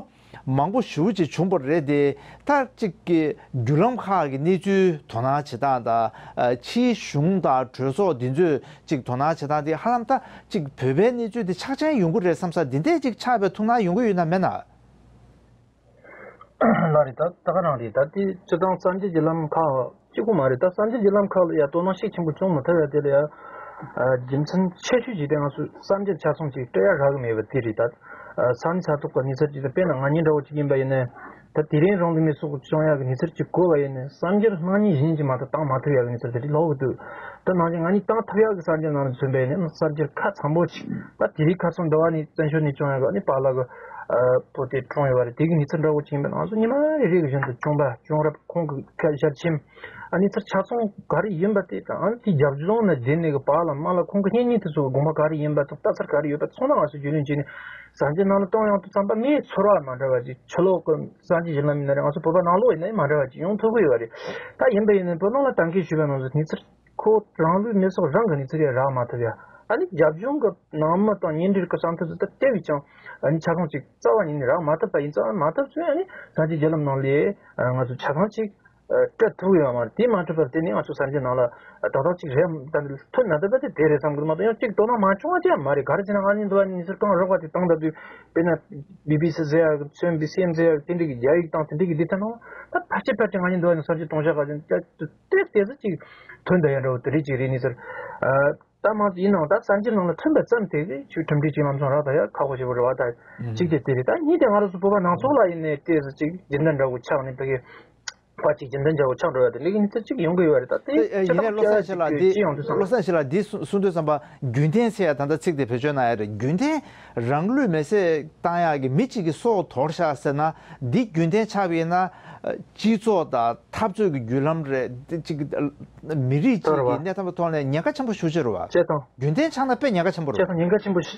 མང་པོ་ཞེ་པོ་ཅིག་བྱུང་བ་རེད་དེ། ད་གཅིག་གི་བརྒྱུད་ལམ་ཁག་གི་གནས་ཚུལ་དོ་སྣང་བྱེད་སྟངས་དང་ཕྱིའི་གཞུང་དང་གྲོས་ཚོགས་འདི་ཚོས་གཅིག་དོ་སྣང་བྱེད་སྟངས་དེ་ཧ་ལམ་ད་གཅིག་བོད་པའི་གནས་ཚུལ་དེ་ཆགས་ཅན་ཡོང་གི་རེད་བསམ་ས་འདི་འདྲས་གཅིག་ཆགས་པའི་ཐུགས་སྣང་ཡོང་གི་ཡོད་ན་མེད་ན། ལགས་རེད། ད་ད་ག་རང་རེད། ད་དེ་སྤྱིར་བཏང་གསར་འགྱུར་བརྒྱུད་ལམ་ཁག་གཅིག་པུ་མ་རེད། ད་གསར་འགྱུར་བརྒྱུད་ལམ་ཁག་ལ་ཡ་དོ་སྣང་ཤུགས་ཆེན་པོ་བྱུང་མ་ཐུབ་ཡ་དེ་ལ་ཡ་རྒྱུ་མཚན་ཆེ་ཤོས་ཅིག་དེ་ང་ཚོས་གསར་འགྱུར་ཆ་ཚང་ཅིག་སྤྲད་ཡ་རག་གི་མེད་པ་དེ་རེད། ད་ས་གནས་ས་ཐོག་གི་གནས་ཚུལ་ཅིག་དང་དཔེར་ན་ང་གཉིས་འདྲ་བོ་ཅིག་ཡིན་པ་ཡིན་ནའི་ད་དེ་རིང་རང་ལུས་མེར་སྲེག་བྱུང་ཡ་གི་གནས་ཚུལ་ཅིག་གོ་བ་ཡིན་ནའི་གསར་འགྱུར་སྣང་བརྙན་གཞན་ཅིག་མ་གཏོགས་བཏང་མ་ཐུབ་ཡ་གི་གནས་ཚུལ་དེ་རེད་ལབ་གི་འདུག་ད་ནང་བཞིན་ང་གཉིས་བཏང་ཐུབ་ཡ་གི་གསར་འགྱུར་ནང་ལ་མཚོན་པ་ཡིན་ནའི་གསར་འགྱུར་ཁག་ཚང་པོ་ཅིག་ད་དེ་རིང་ཁ་སང་ཟླ་བ་ནས་བཙན་བྱོལ་ནས་བྱུང་ཡ་གི་ཨ་ནི་པཱ་ལགས་གི་ཨ་བུ་དེ་གྲོངས་ཡོད་པ་རེད། དེ་གི་གནས་ཚུལ་འདྲ་བོ་ཅིག་ཡིན་པ་ང་ཚོ་ཉི་མ་རེ་རེ་གི་བཞིན་དུ་གྱོང་པ་གྱོང་རབས་ཁོང་གི་ཁ་ཞལ་ཆེམས་ཨ་ནི་ཚུར་ཆ་ཚང་ག་རེ་ཡིན་པ་དེ་དང་ཨ་ནི་དེ་རྒྱབ་ལྗོངས་ནས་བསྡད་ནས་གི་པཱ་ལགས་མ་ལགས་ཁོང་གི་གཉེན་ཉེ་དེ་ཚོ་གི་དགོངས་པ་ག་རེ་ཡིན་པ་དང་ལྟ་ཚུལ་ག་རེ་ཡོད་པ་ཚང་མ་ང་ཚོས་རྒྱུས་ལོན་བྱས་ནས་གསར་འགྱུར་ནང་ལ་བཏང་ཡོང་དུས་ཙམ་པ་མིའི་ཚོར་བ་མ་འདྲ་བ་ཅིག་ཕྱི་ལོགས་གི་གསར་འགྱུར་བརྒྱུད་ལམ་ཡིན་ན་རེད། ང་ཚོ་བོད་པ་ནང་ལོགས་ཡིན་ན་ཡང་མ་འདྲ་བ་ཅིག་ཡོང་ཐུབ་ཀྱི་ཡོད་རེད། ད་ཡིན་པ་ཡིན་ནའི་བོད་ནང་ལ་ད་གིན་ཞུས་པ་ནང་བཞིན་གནས་ཚུལ་ཁོ་རང་ལུས་མེར་སྲེག་རང་གི་གནས་ཚུལ་ཡང་རག་མ་ཐུབ་ཡ། ཨ་ནི་རྒྱབ་ལྗོངས་ཀྱི་ནང་མི་དང་གཉེན་འབྲེལ་གྱི་བསམ་ཚུལ་དེ་ད་དེ་བས་ཀྱང་ཨ་ནི་ཆ་ཚང་ཅིག་རྩ་བ་ཉིད་ནས་རག་མ་ཐུབ་པ་ཡིན་ཙང་མ་ཐུབ་ཚུལ་ཨ་ནི་ད་ཅིག་བརྒྱུད་ལམ་ནང་ལས་ང་ཚོ་ཆ་ཚང་ཅིག་ སྤྲད་ཐུབ་ཡོད་མ་རེད། དེ་མ་གྲུབ་པར་བརྟེན་ནས་ང་ཚོ་གསར་འགྱུར་ནང་ལ་ཏག་ཏག་ཅིག་རེད་ད་ཐོན་ན་ད་ད་དེ་དེ་རེད་བསམ་གི་མ་གཏོགས་ཡང་གཅིག་དོ་སྣང་མ་བྱུང་བ་ཅང་མ་རེད། ག་རེ་བྱས་ན་ཨ་ནི་འདི་བ་ནི་སུར་གང་རོགས་པ་དེ་བཏང་ད་དུས་དཔེར་ན་བི་བི་སི་ཟེར་ཡག་གི་མཚོན་བི་སི་ཨེན་ཟེར་ཡག་གི་དེ་འདྲ་གི་རྒྱ་ཡིག་དང་དེ་འདྲ་གི་འདི་ཐད་ནང་ད་ཕལ་ཆེར་ཕལ་ཆེར་ང་ནི་འདི་བ་ནི་གསར་འགྱུར་གཏོང་བྱ་ག་ཅིག་ཏེ་ཏེ་ཟིག་ཅིག་ཐོན་ད་ཡ་འདྲ་བོ་དེ་རེད་ཅིག་རེད་ནི་ཟེར། ད་མང་ཙམ་ཡིན་ནའང་ད་གསར་འགྱུར་ནང་ལ་ཐོན་པ་ཙམ་དེ་གི་ཆུ་ཁྲིམས་སྒྲིག་ཅིག་ལམ་སང་རག་ད་ཡ་ཁག་པོ་ཞེ་པོ་རེད་བ། ད་གཅིག་དེ་དེ་རེད། ད་གཉིས་དེ་ང་རང་ཚོ་བོད་པ་ནང་ཚོགས་ལ་ཡིན་ནའི་ཏེ་ཟིག་ཅིག་རྒྱུན་ལྡན་འདྲ་བོ་ཆགས་ནས་ཕ་གི་ཕ་གཅིག་རྒྱུན་ལྡན་འདྲ་བོ་ཆགས་འགྲོ་ཡ་དེ་འདྲ་གི་ནི་ཏེ་གཅིག་ཡོང་གི་ཡོད་རེད། ད་དེ་ཡིན་ནའི་བློ་བཟང་ཞིག་ལ་འདི་ཅི་ཡོང་དུས་བློ་བཟང་ཞིག་ལ་འདི་གསུང་དུས་ཙམ་པ་རྒྱུན་གཏན་ཟེར་ཡ་ད་ལྟ་ཚིག་དེ་བེད་སྤྱོད་གནང་ཡ་རེད། རྒྱུན་གཏན་རང་ལུས་མེ་བསྲེགས་བཏང་ཡག་གི་མི་གཅིག་གི་སྲོག་དོར་ཤག་ཟེར་ན་འདི་རྒྱུན་གཏན་ཆགས་པ་ཡིན་ན་སྤྱི་ཚོགས་དང་འཐབ་རྩོད་ཀྱི་བརྒྱུད་ལམ་རེད། འདི་གཅིག་མི་རིགས་གཅིག་གི་གནས་སྟངས་ཐོག་ནས་ཉེན་ཁ་ཆེན་པོ་ཞེ་པོ་ཅིག་རེད་བ། བྱས་ཙང་རྒྱུན་གཏན་ཆགས་ན་དཔེ་ཉེན་ཁ་ཆེན་པོ་རེད། བྱས་ཙང་ཉེན་ཁ་ཆེན་པོ་ཞེ་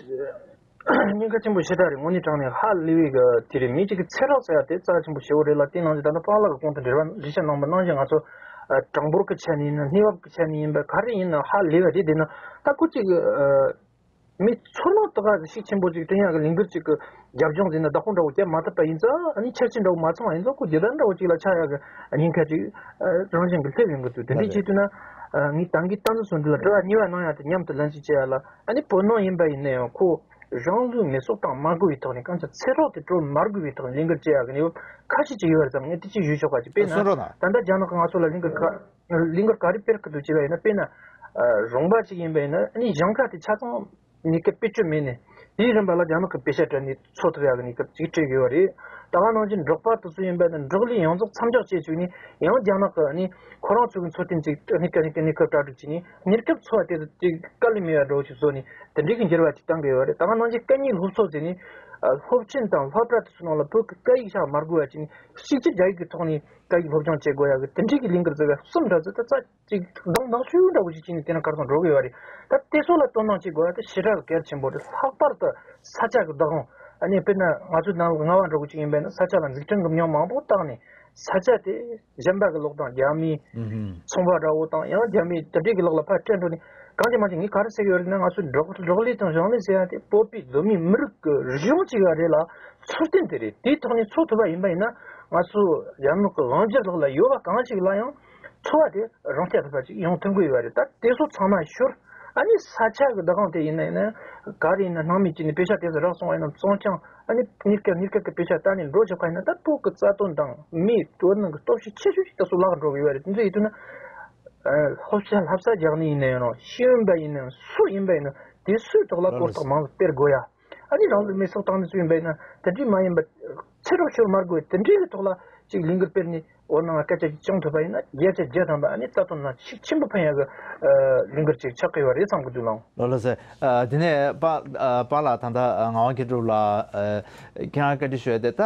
ཉེན་ཁ་ཆེན་པོ་ཞེ་དྲག་རེད། དངོས་གནས་དྲང་ནས་ཧ་ལས་པའི་གི་དེ་རེད། མི་གཅིག་གི་ཚེ་སྲོག་ཟེར་ཡ་དེ་རྩ་ཆེན་པོ་ཞེ་པོ་རེད་ལ། དེ་ནང་བཞིན་ད་ལྟ་པཱ་ལགས་ཀྱི་གོང་དུ་འགྲེལ་བ་བཞི་ཆ་གནང་བ་ནང་བཞིན་ང་ཚོ་གྲངས་འབོར་གྱི་ཆ་ནས་ཡིན་ན་གནས་བབ་ཀྱི་ཆ་ནས་ཡིན་པ་ག་རེ་ཡིན་ན་ཧ་ལས་པ་རེད། དེ་ན་ད་ཁོ་གཅིག་མི་ཚོར་སྣང་དག་ག་ཤུགས་ཆེན་པོ་ཅིག་བསྐྲུན་ཡག་གི་ལས་འགུལ་ཅིག་གི་རྒྱབ་ལྗོངས་ཟིན་ན་བདག་པོ་འདྲ་བོ་བརྒྱབ་མ་ཐུབ་པ་ཡིན་ཙང་ཨ་ནི་ཆ་རྐྱེན་འདྲ་བོ་མ་ཚང་བ་ཡིན་ཙང་ཁོ་རྒྱུ་ལྡན་འདྲ་བོ་ཅིག་ལ་ཆགས་ཡག་གི་ཉེན་ཁ་ཅིག་རང་བཞིན་གྱི་སླེབས་ཡོང་གི་འདུག་དེ་འདྲའི་ཆེད་དུ་ན་ངས་ད་གིན་ཏང་ཙུའུ་སོ་འདི་ལ་དྲི་བ་གཉིས་པ་གནང་ཡག་དེ་མཉམ་དུ་ལན་ཞིག་བྱེད་ཡག་ལ། ཨ་ནི་བོད་ནང་ཡིན་པ་ཡིན་ན་ཡང་ཁོ་རང་ལུས་མེ་སྲེག་བཏང་མ་དགོས་པའི་ཐོག་ནས་གང་ཅི་ཚེ་སྲོག་དེ་སྤྲོད་མ་དགོས་པའི་ཐོག་ནས་ལས་འགུལ་བྱེད་ཡག་གི་གནས་བབ་ཁ་ཤས་ཅིག་ཡོད་པ་ཙམ་ངས་དེ་ཅིག་ཞུས་ཆོག་པ་ཅིག་དཔེར་ན་གསུང་རོགས་གནང་། ད་ལྟ་རྒྱ་ནག་གི་ང་ཚོ་ལ་ལས་འགུལ་ག་ལས་འགུལ་ག་རེ་སྤེལ་གི་འདུག་ཅེས་པ་ཡིན་ན། དཔེར་ན་རོང་པ་ཅིག་ཡིན་པ་ཡིན་ན་ཨ་ནི་ཞིང་ཁ་དེ་ཆ་ཚང་གནས་སྐབས་བེད་སྤྱོད་མེད་ནས་དེའི་རིམ་པ་ལ་རྒྱ་ནག་གི་པེ་ཤ་སྤྲད་ནས་འཚོ་ཐུབ་ཡག་གི་གནས་སྐབས་ཅིག་སྤྲད་ཡོད་རེད། ད་ག་ནང་བཞིན་འབྲོག་པ་དེ་ཚོ་ཡིན་པ་ཡིན་ན་འབྲོག་ལས་ཡོངས་རྫོགས་མཚམས་འཇོག་བྱས་བཅུག་ནས་ཡང་རྒྱ་ནག་གི་ཨ་ནི་ཁོ་རང་ཚོ་གི་འཚོ་རྟེན་ཅིག་གནས་སྐབས་གནས་སྐབས་གནས་སྐབས་གྲ་སྒྲིག་བྱས་ནས་གནས་སྐབས་འཚོ་བ་དེ་ཚོ་ཅིག་དཀའ་ལས་མེད་པ་འདྲ་བོ་ཞིག་བཟོས་ནས་དེ་འདྲའི་གི་འགྱུར་བ་ཅིག་བཏང་གི་ཡོད་རེད། ད་ག་ནང་བཞིན་སྐད་གཉིས་སློབ་གསོ་ཟེར་ནས་སློབ་ཆེན་དང་སློབ་གྲྭ་དེ་ཚོ་ནང་ལ་བོད་ཀྱི་སྐད་ཡིག་ཤག་མ་དགོས་པ་བྱས་ནས་གཅིག་གྱུར་རྒྱ་ཡིག་གི་ཐོག་ནས་སྐད་ཡིག་སློབ་སྦྱོང་བྱེད་དགོས་ཡག་གི་དེ་འདྲའི་གི་ལས་འགུལ་ཟེར་བ་གསུམ་འདྲ་ཚོ་ད་རྩ་ཅིག་གདོང་ནག་ཤོས་འདྲ་བོ་ཞིག་བྱས་ནས་དེ་ན་གར་སོང་འགྲོ་གི་ཡོད་རེད། ད་དེ་ཚོ་ལ་དོ་སྣང་བྱེད་དགོས་ཡ་དེ་ཞེ་དྲག་གལ་ཆེན་པོ་རེད། ལྷག་པར་དུ་ས་ཆ་གི་བདག་དབང་ཨ་ནི་དཔེར་ན་ང་ཚོའི་ནང་ལ་རྔ་བ་འདྲ་བོ་ཅིག་ཡིན་པ་ཡིན་ན་ས་ཆ་ལ་འཛུགས་སྐྲུན་གྱི་མྱོང་མང་པོ་བཏང་ནས་ས་ཆ་དེ་གཞན་པ་གི་ལོག་དང་རྒྱ་མིའི་ཚོང་པ་འདྲ་བོ་དང་ཡང་རྒྱ་མིའི་དེ་འདྲའི་གི་ལོག་ལ་ཕར་སྤྲད་འགྲོ་ནས་གང་ཅི་མང་ཅི་ངས་ག་རེ་ཟེར་གི་ཡོད་རེད་ན། ང་ཚོའི་འབྲོག་འབྲོག་ལས་དང་གཞུང་ལས་ཟེར་ཡ་དེ་བོད་པའི་གདོད་མའི་མི་རིགས་ཀྱི་རིག་གཞུང་ཅིག་ཡ་རེད་ལ་འཚོ་རྟེན་དེ་རེད། དེའི་ཐོག་ནས་འཚོ་ཐུབ་པ་ཡིན་པ་ཡིན་ན་ང་ཚོ་རྒྱ་ནག་གི་དབང་སྒྱུར་ལོག་ལ་ཡོད་པ་གང་ཅིག་ལ་ཡང་འཚོ་བ་དེ་རང་རྐྱ་ཐུབ་པ་ཅིག་ཡོང་ཐུབ་ཀྱི་ཡོད་རེད། ད་དེ་ཚོ་ཚང་མ་ཤོར། ཨ་ནི་ས་ཆ་གི་བདག་དབང་དེ་ཡིན་ན་ཡིན་ན་ག་རེ་ཡིན་ན་སྣང་མེད་བྱས་ནས་པེ་ཤ་དེ་ཚོ་རག་སོང་བ་ཡིན་ན་བཙོང་རྐྱང་ཨ་ནི་གཉིས་ཀ་གཉིས་ཀ་གི་པེ་ཤ་བཏང་ནས་འགྲོ་ཆོག་པ་ཡིན་ན་ད་བོད་ཀྱི་རྩ་དོན་དང་མིའི་དོན་ནང་གི་སྟོབས་ཤུགས་ཆེ་ཤོས་ཤིག་ད་སུ་ལག་འགྲོ་གི་ཡོད་རེད། དེ་ཚོ་ཡིན་དུས་ན་ཨ་སློབ་གསོ་བསླབ་ས་རྒྱག་ནི་ཡིན་ན་ཡང་རུང་ཤེས་ཡོན་པ་ཡིན་ན་ཡང་སུ་ཡིན་པ་ཡིན་ན་དེ་སུའི་ཐོག་ལ་གོ་རྟོགས་མང་ཙམ་སྤེལ་དགོས་ཡ། ཨ་ནི་རང་ལུས་མེ་སྲེག་བཏང་ནས་སུ་ཡིན་པ་ཡིན་ན་དེ་འདྲའི་མ་ཡིན་པ་ཚེ་སྲོག་ཤོར་མ་དགོས་དེ་འདྲའི་གི་ཐོག་ལ་ཅིག་ལས་འགུལ་སྤེལ་ནས། འོ་ན་སྐད་ཆ་ཅིག་བྱུང་ཐུབ་པ་ཡིན་ན་བརྒྱ་ཆ་བརྒྱ་ཐམ་པ་ཨ་ནི་རྩ་དོན་ལ་ཤུགས་ཆེན་པོ་ཕན་ཡག་གི་ལས་འགུལ་ཅིག་ཆགས་ཀྱི་ཡོད་རེད་བསམ་གྱི་འདུག་ལགས། ལགས་ལགས་སེ། དེ་ནས་པཱ་པཱ་ལགས་ད་ལྟ་ངག་དབང་མཁས་གྲུབ་ལགས་ཁྱེད་རང་བཀའ་འདྲི་ཞུ་ཡ་དེ་ད་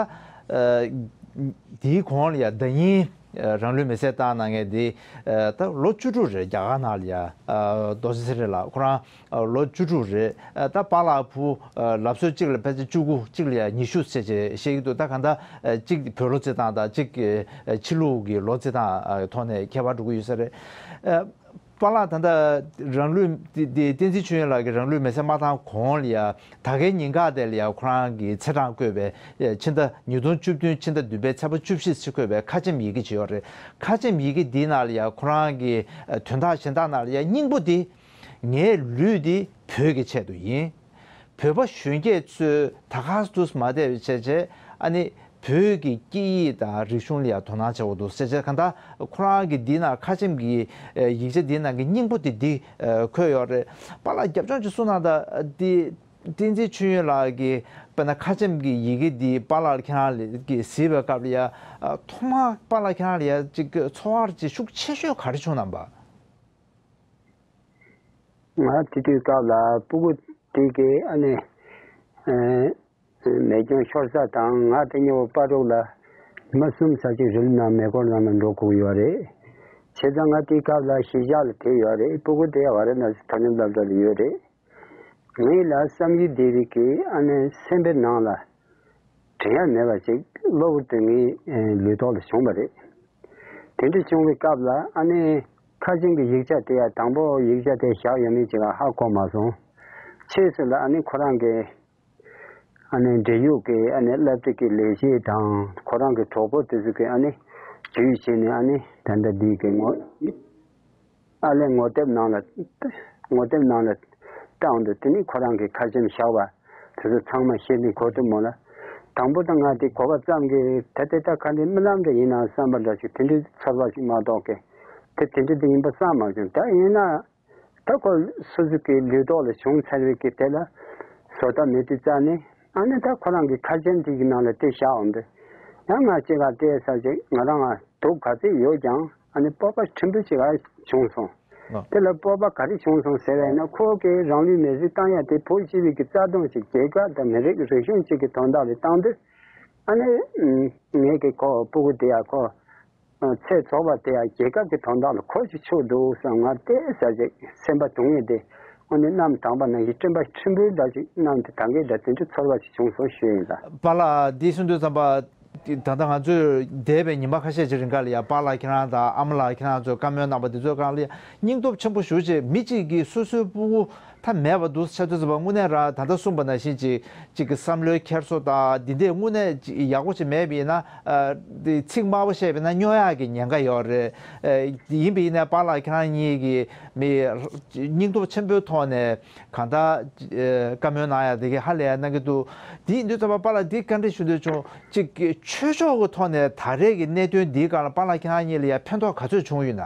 དེའི་གོང་ལ་ཡ་ཟླ་ཉིན་རང་ལུས་མེ་བསྲེགས་བཏང་གནང་མཁན་དེ་ད་ལོ་བཅུ་དྲུག་རེད། རྒྱ་གར་ནང་ལ་ཡ་རྡོ་རྗེ་ཚེ་རིང་ལགས་ཁོ་རང་ལོ་བཅུ་དྲུག་རེད། ད་པཱ་ལགས་བུ་ལབ་སྲོལ་གཅིག་ལ་ཕལ་ཆེར་བཅུ་དགུ་གཅིག་ལ་ཡ་ཉི་ཤུ་ཟེར་བྱས་བཤད་ཀྱི་འདུག་ད་གང་ལྟར་གཅིག་བོད་ལོ་རྩིས་སྟངས་དང་གཅིག་ཕྱི་ལུགས་ཀྱི་ལོ་རྩིས་སྟངས་ཐོག་ནས་ཁྱད་པར་འགྲོ་གི་ཡོད་ས་རེད། པཱ་ལགས་ད་ལྟ་རང་ལུས་དེ་དེ་བསྟན་འཛིན་ཆོས་དབྱིངས་ལགས་ཀྱིས་རང་ལུས་མེ་བསྲེགས་མ་བཏང་གོང་ལ་ཡ་ད་གའི་ཉིན་གང་དེ་ལ་ཡ་ཁོ་རང་གིས་ཚེས་གྲངས་བཀོད་པའི་ཕྱི་ཟླ་ཉིས་སྟོང་བཅུ་བདུན་ཕྱི་ཟླ་བདུན་པའི་ཚེས་པ་བཅུ་བཞི་ཞེས་བཀོད་པའི་ཁ་ཆེམས་ཡི་གེ་ཅིག་ཡོད་རེད། ཁ་ཆེམས་ཡི་གེ་འདིའི་ནང་ལ་ཡ་ཁོ་རང་གི་དོན་དག་གཞན་དག་ནང་ལ་ཡ་སྙིང་པོ་འདི། ངའི་ལུས་འདི་བོད་ཀྱི་ཆེད་དུ་ཡིན། བོད་པ་གཞོན་སྐྱེས་ཚོས་ད་ག་དུས་མ་བསྡད་པའི་བྱས་བྱས་ཨ་ནི་བོད་ཀྱི་སྐད་ཡིག་དང་རིག་གཞུང་ལ་ཡང་དོ་སྣང་བྱེད་དགོས་འདུག་ཟེར་བྱས་གང་ལྟར་ཁོ་རང་གི་འདི་ནང་ཁ་ཆེམས་ཀྱི་ཡིག་ཆ་འདི་ནང་གི་སྙིང་པོ་དེ་འདི་འཁོད་ཡོད་རེད། པཱ་ལགས་རྒྱབ་ལྗོངས་ཅིག་གསུང་གནང་དང་། འདི་བསྟན་འཛིན་ཆོས་དབྱིངས་ལགས་ཀྱིས་དཔེར་ན་ཁ་ཆེམས་ཀྱི་ཡི་གེ་འདི་པཱ་ལགས་ཁྱེད་རང་ལ་གིས་གཟིགས་པའི་སྐབས་ལ་ཡང་ཐོག་མར་པཱ་ལགས་ཁྱེད་རང་ལ་ཡང་ཅིག་ཚོར་བ་ཅིག་ཤུགས་ཆེ་ཤོས་ག་རེ་བྱུང་གནང་པ། ང་དེ་དུས་སྐབས་ལ་སྤུ་གུ་དེ་གའི་ཨ་ནི་ཨེ་མེ་སྐྱོན་ཤོར་ས་དང་ང་དེ་ཉེ་བོ་སྤ་རོག་ལ་མི་གསུམ་ཙམ་ཅིག་རི་ལི་ནང་མེ་འཁོར་ནང་ལ་འགྲོ་དགོས་ཡོད་རེད། བྱས་ཙང་ང་དེའི་སྐབས་ལ་གཞིས་ཆགས་ལ་བསྡད་ཡོད་རེད། སྤུ་གུ་དེ་ཡ་བ་རེ་ན་མཐོ་རིམ་སློབ་གྲྭ་ལ་ཡོད་རེད། ངའི་ལ་བསམ་ཡུལ་བདེ་བའི་གི་ཨ་ནི་སེམས་པའི་ནང་ལ་དྲན་ཡ་མེད་པ་ཅིག་གློ་བུར་དུ་ངའི་ལུས་ཐོག་ལ་བྱུང་བ་རེད། དེ་འདྲ་བྱུང་བའི་སྐབས་ལ་ཨ་ནི་ཁ་ཆེམས་ཀྱི་ཡིག་ཆ་དེ་ཡང་དང་པོ་ཡིག་ཆ་དེ་བཞག་ཡོད་མེད་ཅིག་ཧ་གོ་མ་སོང་། ཕྱིས་སུ་ལ་ཨ་ནི་ཁོ་རང་གི་ཨ་ནི་འབྲེལ་ཡོད་ཀྱི་ཨ་ནི་སློབ་ཕྲུག་གི་ལས་བྱེད་དང་ཁོ་རང་གི་གྲོགས་པོ་དེ་ཚོ་གིས་ཨ་ནི་ བརྒྱུད་བྱས་ནས་ཨ་ནི་ད་ལྟ་འདི་གི་ངོ་ཨ་ལས་ངོ་དེབ་ནང་ལ་ངོ་དེབ་ནང་ལ་བཏང་འདུག་དེ་ནི་ཁོ་རང་གི་ཁ་ཆེམས་བཞག་པ་དེ་ཚོ་ཚང་མ་ཤེས་ནས་གོ་ཐུབ་མོད་ལ། དང་པོ་དང་ང་དེ་གོ་བ་ཙམ་གྱིས་ད་དེ་ད་ག་འདྲའི་རྨི་ལམ་འདྲ་ཡིན་ན་བསམ་པ་འདྲ་ཞིག་དེ་འདྲའི་ཚོར་བ་ཞིག་མ་གཏོགས་ཀྱི་དེ་དེ་འདྲའི་དེ་ཡིན་པ་བསམ་མ་བྱུང་། ད་ཡིན་ན། ད་ཁོ་སོ་སོ་གི་ལུས་ཐོག་ལ་བྱུང་ཚར་བའི་གི་དེ་ལ་བཟོ་ལྟ་མེད་དུས་རྩ་ནས་ཨ་ནི་ད་ཁོ་རང་གི་ཁ་ཆེམས་དེ་གི་ནང་ལ་དེ་བཞག་འོང་དུས་ཡང་ང་གཅིག་ག་བལྟས་ས་ཅིག་ང་རང་ང་སྡུག་ག་ཚོད་ཡོད་ཀྱང་ཨ་ནི་སྤོབས་པ་ཕྲན་བུ་ཅིག་ག་བྱུང་སོང་། ཨ། དེ་ལ་སྤོབས་པ་ག་རེ་བྱུང་སོང་ཟེར་བས་ན་ཁོ་གི་རང་ལུས་མེར་སྲེག་བཏང་ཡ་དེ་བོད་སྤྱི་པའི་གི་རྩ་དོན་ཅིག་རྒྱལ་ཁབ་དང་མི་རིགས་རིག་གཞུང་ཅིག་གི་དོན་དག་ལ་བཏང་དུས་ཨ་ནི་ངས་གི་ཁོ་སྤུ་གུ་དེ་ཡ་ཁོ། ཚེ་རྫོགས་པ་དེ་ཡང་རྒྱལ་ཁབ་ཀྱི་དོན་དག་ལ་གོ་ཆོད་ཆོག་འདུག་བསམ་ང་བལྟས་ས་ཅིག་སེམས་པ་སྡུག་བསྔལ་དེ་དངོས་གནས་གནམ་དྭངས་པ་ནང་བཞིན་སྤྲིན་པ་ཕྲན་བུ་འདྲ་ཅིག་གནམ་དུ་དྭངས་ཀྱི་འདྲ་དེ་འདྲ་ཚོར་བ་ཞིག་བྱུང་སོང་ཞུས་ཡིན་ལ། པཱ་ལགས་འདི་གསུང་དུས་ཙམ་པ་ད་ལྟ་ང་ཚོས་འདས་པའི་ཉི་མ་ཁ་ཤས་ཀྱི་རིང་ག་ལ་ཡང་པཱ་ལགས་ཁྱེད་རང་དང་ཨ་མ་ལགས་ཁྱེད་རང་ཚོས་བཀའ་མོལ་གནང་པ་འདི་ཚོའི་སྒང་ལ་ཡང་སྙིང་སྟོབས་ཆེན་པོ་ཞེ་པོ་ཅིག་མི་གཅིག་གིས་སོ་སོའི་སྤུ་གུ་ད་མེད་པ་འདུག་ཆ་དུས་ཙམ་པ་དངོས་གནས་རང་ད་ལྟ་གསུངས་པ་ནང་བཞིན་ཅིག་ཅིག་གི་བསམ་བློའི་འཁྱེར་སོ་དང་འདི་འདྲས་དངོས་གནས་ཅིག་ཡག་པོ་ཅིག་མེད་པ་ཡིན་ན་ཨ་འདི་ཚིག་དམའ་བོ་བཤད་པ་ཡིན་ན་སྨྱོ་ཡག་གི་ཉེན་ཁ་ཡོད་རེད། ཨ་ཡིན་པ་ཡིན་ན་པཱ་ལགས་ཁྱེད་རང་གཉིས་ཀྱི་མི་སྙིང་སྟོབས་ཆེན་པོའི་ཐོག་ནས་གང་ལྟར་ཨ་བཀའ་མོལ་གནང་ཡག་དེ་གི་ཧ་ལས་ཡག་གནང་གི་འདུག་དེ་ཡིན་དུས་ཙམ་པ་པཱ་ལགས་འདི་བཀའ་འདྲི་ཞུ་འདོད་བྱུང་ཅིག་གི་ཆོས་ཕྱོགས་ཀྱི་ཐོག་ནས་ད་རེས་ཀྱི་གནད་དོན་འདིའི་སྒང་ལ་པཱ་ལགས་ཁྱེད་རང་གཉིས་ལ་ཡང་ཕན་ཐོགས་ག་ཚོད་བྱུང་ཡོད་ན།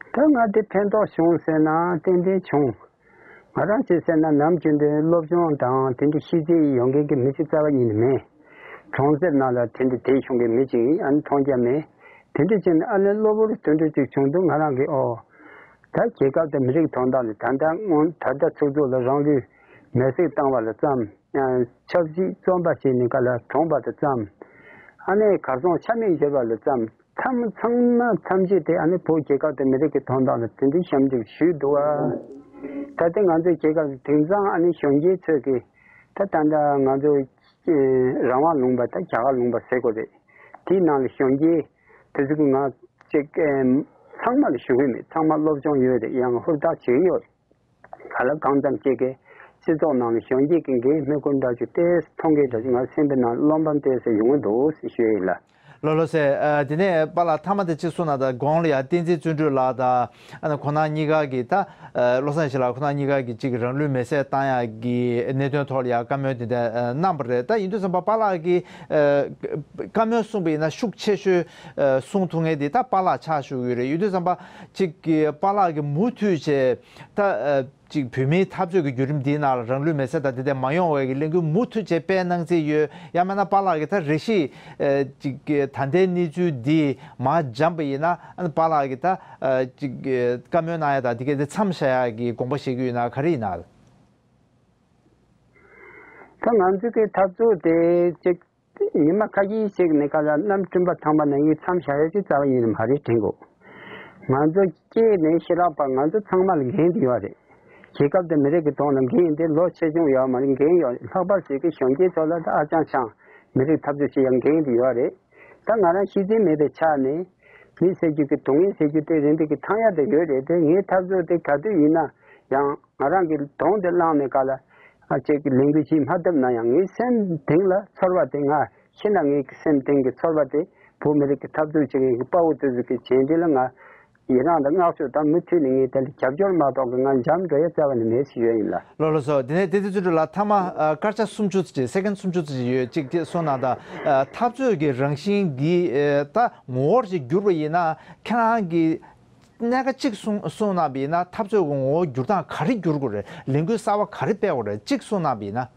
ད་ང་དེ་ཕན་ཐོགས་བྱུང་ཟེར་ན་ཏན་ཏན་བྱུང་། ང་རང་བྱས་ཟེར་ན་ནམ་རྒྱུན་དུ་སློབ་སྦྱོང་དང་དེ་འདྲ་ཤེས་ཚད་ཡོད་མཁན་གྱི་མི་ཞིག་རྩ་བ་ཉིད་ནས་མེད། གྲོང་གསེབ་ནང་ལ་དེ་འདྲ་བསྡད་བྱུང་གི་མི་ཅིག་ཨ་ནི་མཐོང་རྒྱ་མེད། དེ་འདྲ་བྱས་ནས་ཨ་ནི་གློ་བུར་དེ་འདྲ་ཅིག་བྱུང་དུས་ང་རང་གིས་ཨོ། ད་རྒྱལ་ཁབ་དང་མི་རིགས་དོན་དག་ལ་ད་ལྟ་སྔོན་ད་ལྟ་ཚུགས་ཚུགས་ལ་རང་ལུས་མེར་སྲེག་བཏང་བ་ལ་བརྩམས། ཆབ་སྲིད་བཙོན་པ་བྱས་ནས་ག་ལ་གྲོངས་པ་དང་བརྩམས། ཨ་ནེ་གར་སོང་ཆ་མེད་བཞུར་བ་ལ་བརྩམས། ཐམ་ཚང་མ་ཐམས་ཅད་དེ་ཨ་ནེ་བོད་རྒྱལ་ཁབ་དང་མི་རིགས་ཀྱི་དོན་དག་ལ་དེ་འདྲའི་ཞབས་འདེགས་ཞུས་འདུག་ཨ། ད་ལྟ་ང་ཚོའི་རྒྱལ་ཁབ་དེང་སང་ཨ་ནེ་གཞོན་སྐྱེས་ཚོས་ཀྱི་ད་ད་ལྟ་ང་ཚོ་རང་དབང་ལུང་པ་ད་རྒྱ་གར་ལུང་པ་ཟེར་དགོས་རེད། དེའི་ནང་ལ་གཞོན་སྐྱེས་དེ་ཚོ་གི་ང་ཅིག་ཚང་མ་ལ་ཞུ་གི་མེད། ཚང་མ་སློབ་སྦྱོང་ཡོད་རེད། ཡང་ཧུར་ཐག་བྱེད་ཀྱི་ཡོད་རེད། ག་ལ་གང་ཙམ་ཅིག་གི་སྤྱི་ཚོགས་ནང་ལ་གཞོན་སྐྱེས་ཀྱི་འགན་སྨོན་ཀུན་འདྲ་ཅིག་ཏོག་ཙམ་མཐོང་གི་འདྲ་ཅིག་ང་སེམས་པའི་ནང་བློ་ཕམ་ཏོག་ཙམ་ཡོང་གི་འདུག་ཟེར་ཞུ་ཡིན་ལ། ལགས་ལགས་སེ། ཨ་དེ་ནས་པཱ་ལགས་མཐའ་མ་དེ་གཅིག་གསུངས་ན་ད་དགོངས་ལ་ཡ་བསྟན་འཛིན་བརྩོན་འགྲུས་ལགས་དང་ཨ་ནི་ཁོང་རྣམ་གཉིས་ཀ་གིས་ད་ཨ་བློ་བཟང་ཡེ་ཤེས་ལགས་ཁོང་རྣམ་གཉིས་ཀ་གིས་གཅིག་རང་ལུས་མེར་སྲེག་བཏང་ཡག་གི་གནད་དོན་ཐོག་ལ་ཡ་བཀའ་མོལ་དེ་འདྲ་ཨ་གནང་བ་རེད། ད་ཡིན་དུས་ཙམ་པ་པཱ་ལགས་ཀྱིས་ཨ་བཀའ་མོལ་གསུངས་པ་ཡིན་ན་ཤུགས་ཆེ་ཤོས་ཨ་གསུང་ཐུབ་མཁན་དེ་ད་པཱ་ལགས་ཆགས་བཞུགས་ཡོད་རེད། ཡིན་དུས་ཙམ་པ་གཅིག་གི་པཱ་ལགས་ཀྱིས་མུ་མཐུད་བྱས་ད་ཨ་ཅིག་བོད་མིའི་འཐབ་རྩོད་ཀྱི་བརྒྱུད་རིམ་འདིའི་ནང་ལ་རང་ལུས་མེར་སྲེག་དང་དེ་འདྲ་མ་ཡོང་བའི་གི་ལས་འགུལ་མུ་མཐུད་བྱས་སྤེལ་གནང་རྩིས་ཡོད། ཡང་མིན་ན་པཱ་ལགས་ཀྱིས་ད་རེ་ཞིག་ཨེ་ཅིག་གི་ད་ལྟའི་གནས་ཚུལ་འདི་མར་འཇམ་པ་ཡིན་ན་ཨ་ནི་པཱ་ལགས་ཀྱིས་ད་ཨེ་ཅིག་གི་བཀའ་མོལ་གནང་ཡ་དང་དེ་གའི་དེ་མཚམས་བཞག་ཡ་གི་དགོངས་པ་བཞེས་ཀྱི་ཡོད་ན་ག་རེ་ཡིན་ན། ད་ང་ཚོ་གི་འཐབ་རྩོད་དེ་ཅིག་ཉི་མ་ཁ་ཤས་ཤིག་ནས་ཁ་ལ་གནམ་སྤྲིན་པ་ཐང་པ་ནང་གི་མཚམས་བཞག་ཡ་ཅིག་རྩ་བ་ཉིད་ནས་མ་རེད་དྲན་གོ། ང་ཚོ་སྐྱེས་ནས་ཤི་རག་བར་ང་ཚོ་ཚང་མ་ལ་འགན་དེ་ཡོད་རེད། རྒྱལ་ཁབ་དང་མི་རིགས་ཀྱི་དོན་ལ་འགན་དེ་ལོ་ཆེ་ཆུང་ཡོད་མ་རེད། འགན་ཡོད་རེད། ལྷག་པར་ཞིག་གི་གཞོན་སྐྱེས་ཚོ་ལ་ད་ཨ་ཅང་ཆང་མི་རིགས་འཐབ་རྩོད་བྱེད་ཡ་འགན་དེ་ཡོད་རེད། ད་ང་རང་ཤེས་ཚད་མེད་པའི་ཆ་ནས་མི་ཟེར་རྒྱུ་གི་སྡུག་བསྔལ་ཟེར་རྒྱུ་དེ་རིམ་པས་ཀྱི་ཐང་ཡ་དེ་ཡོད་རེད། དེ་ངའི་འཐབ་རྩོད་དེ་ག་དུས་ཡིན་ན་ཡང་ང་རང་གི་གདོང་དེ་བླངས་ནས་ག་ལ་ཨ་ཅིག་གི་ལས་འགུལ་ཞིག་མ་བཏབ་ན་ཡང་ངའི་སེམས་གཏིང་ལ་ཚོར་བ་དེ་ང་ཤི་ན་ངའི་སེམས་གཏིང་གི་ཚོར་བ་དེ་བོད་མི་རིགས་ཀྱི་འཐབ་རྩོད་བྱེད་མཁན་གྱི་དཔའ་བོ་དེ་ཚོ་གི་བྱས་འདི་ལ་ང་ཡི་རངས་དང་བསྔགས་བརྗོད་དང་མུ་མཐུད་ནས་ངས་དེ་ལ་རྒྱབ་སྐྱོར་མ་གཏོགས་ཀྱི་ང་འཇམ་འགྲོ་ཡ་རྩ་བ་ནས་མེད་ཟེར་ཞུ་ཡ་ཡིན་ལ། ལགས་ལགས་སོ། དེ་ནས་བསྟན་འཛིན་བརྩོན་འགྲུས་ལགས་མཐའ་མ་ཨ་སྐར་ཆ་སུམ་ཅུ་ཙམ་ཅིག་སེ་ཀན་སུམ་ཅུ་ཙམ་ཅིག་ཡོད་ཅིག་ཅེས་གསུངས་གནང་དང་། ཨ་འཐབ་རྩོད་ཀྱི་རང་བཞིན་འདི་ཨེ་ད་ངོ་བོར་ཅིག་བསྒྱུར་བ་ཡིན་ན་ཁྱེད་རང་གི་གནད་འགག་གཅིག་གསུང་གསུང་གནང་བ་ཡིན་ན་འཐབ་རྩོད་ཀྱི་ངོ་བོ་བསྒྱུར་སྟངས་ག་རེ་བསྒྱུར་དགོས་རེད། ལས་འགུལ་གསར་བ་ག་རེ་སྤེལ་དགོས་རེད། གཅིག་གསུང་གནང་བ་ཡིན་ན།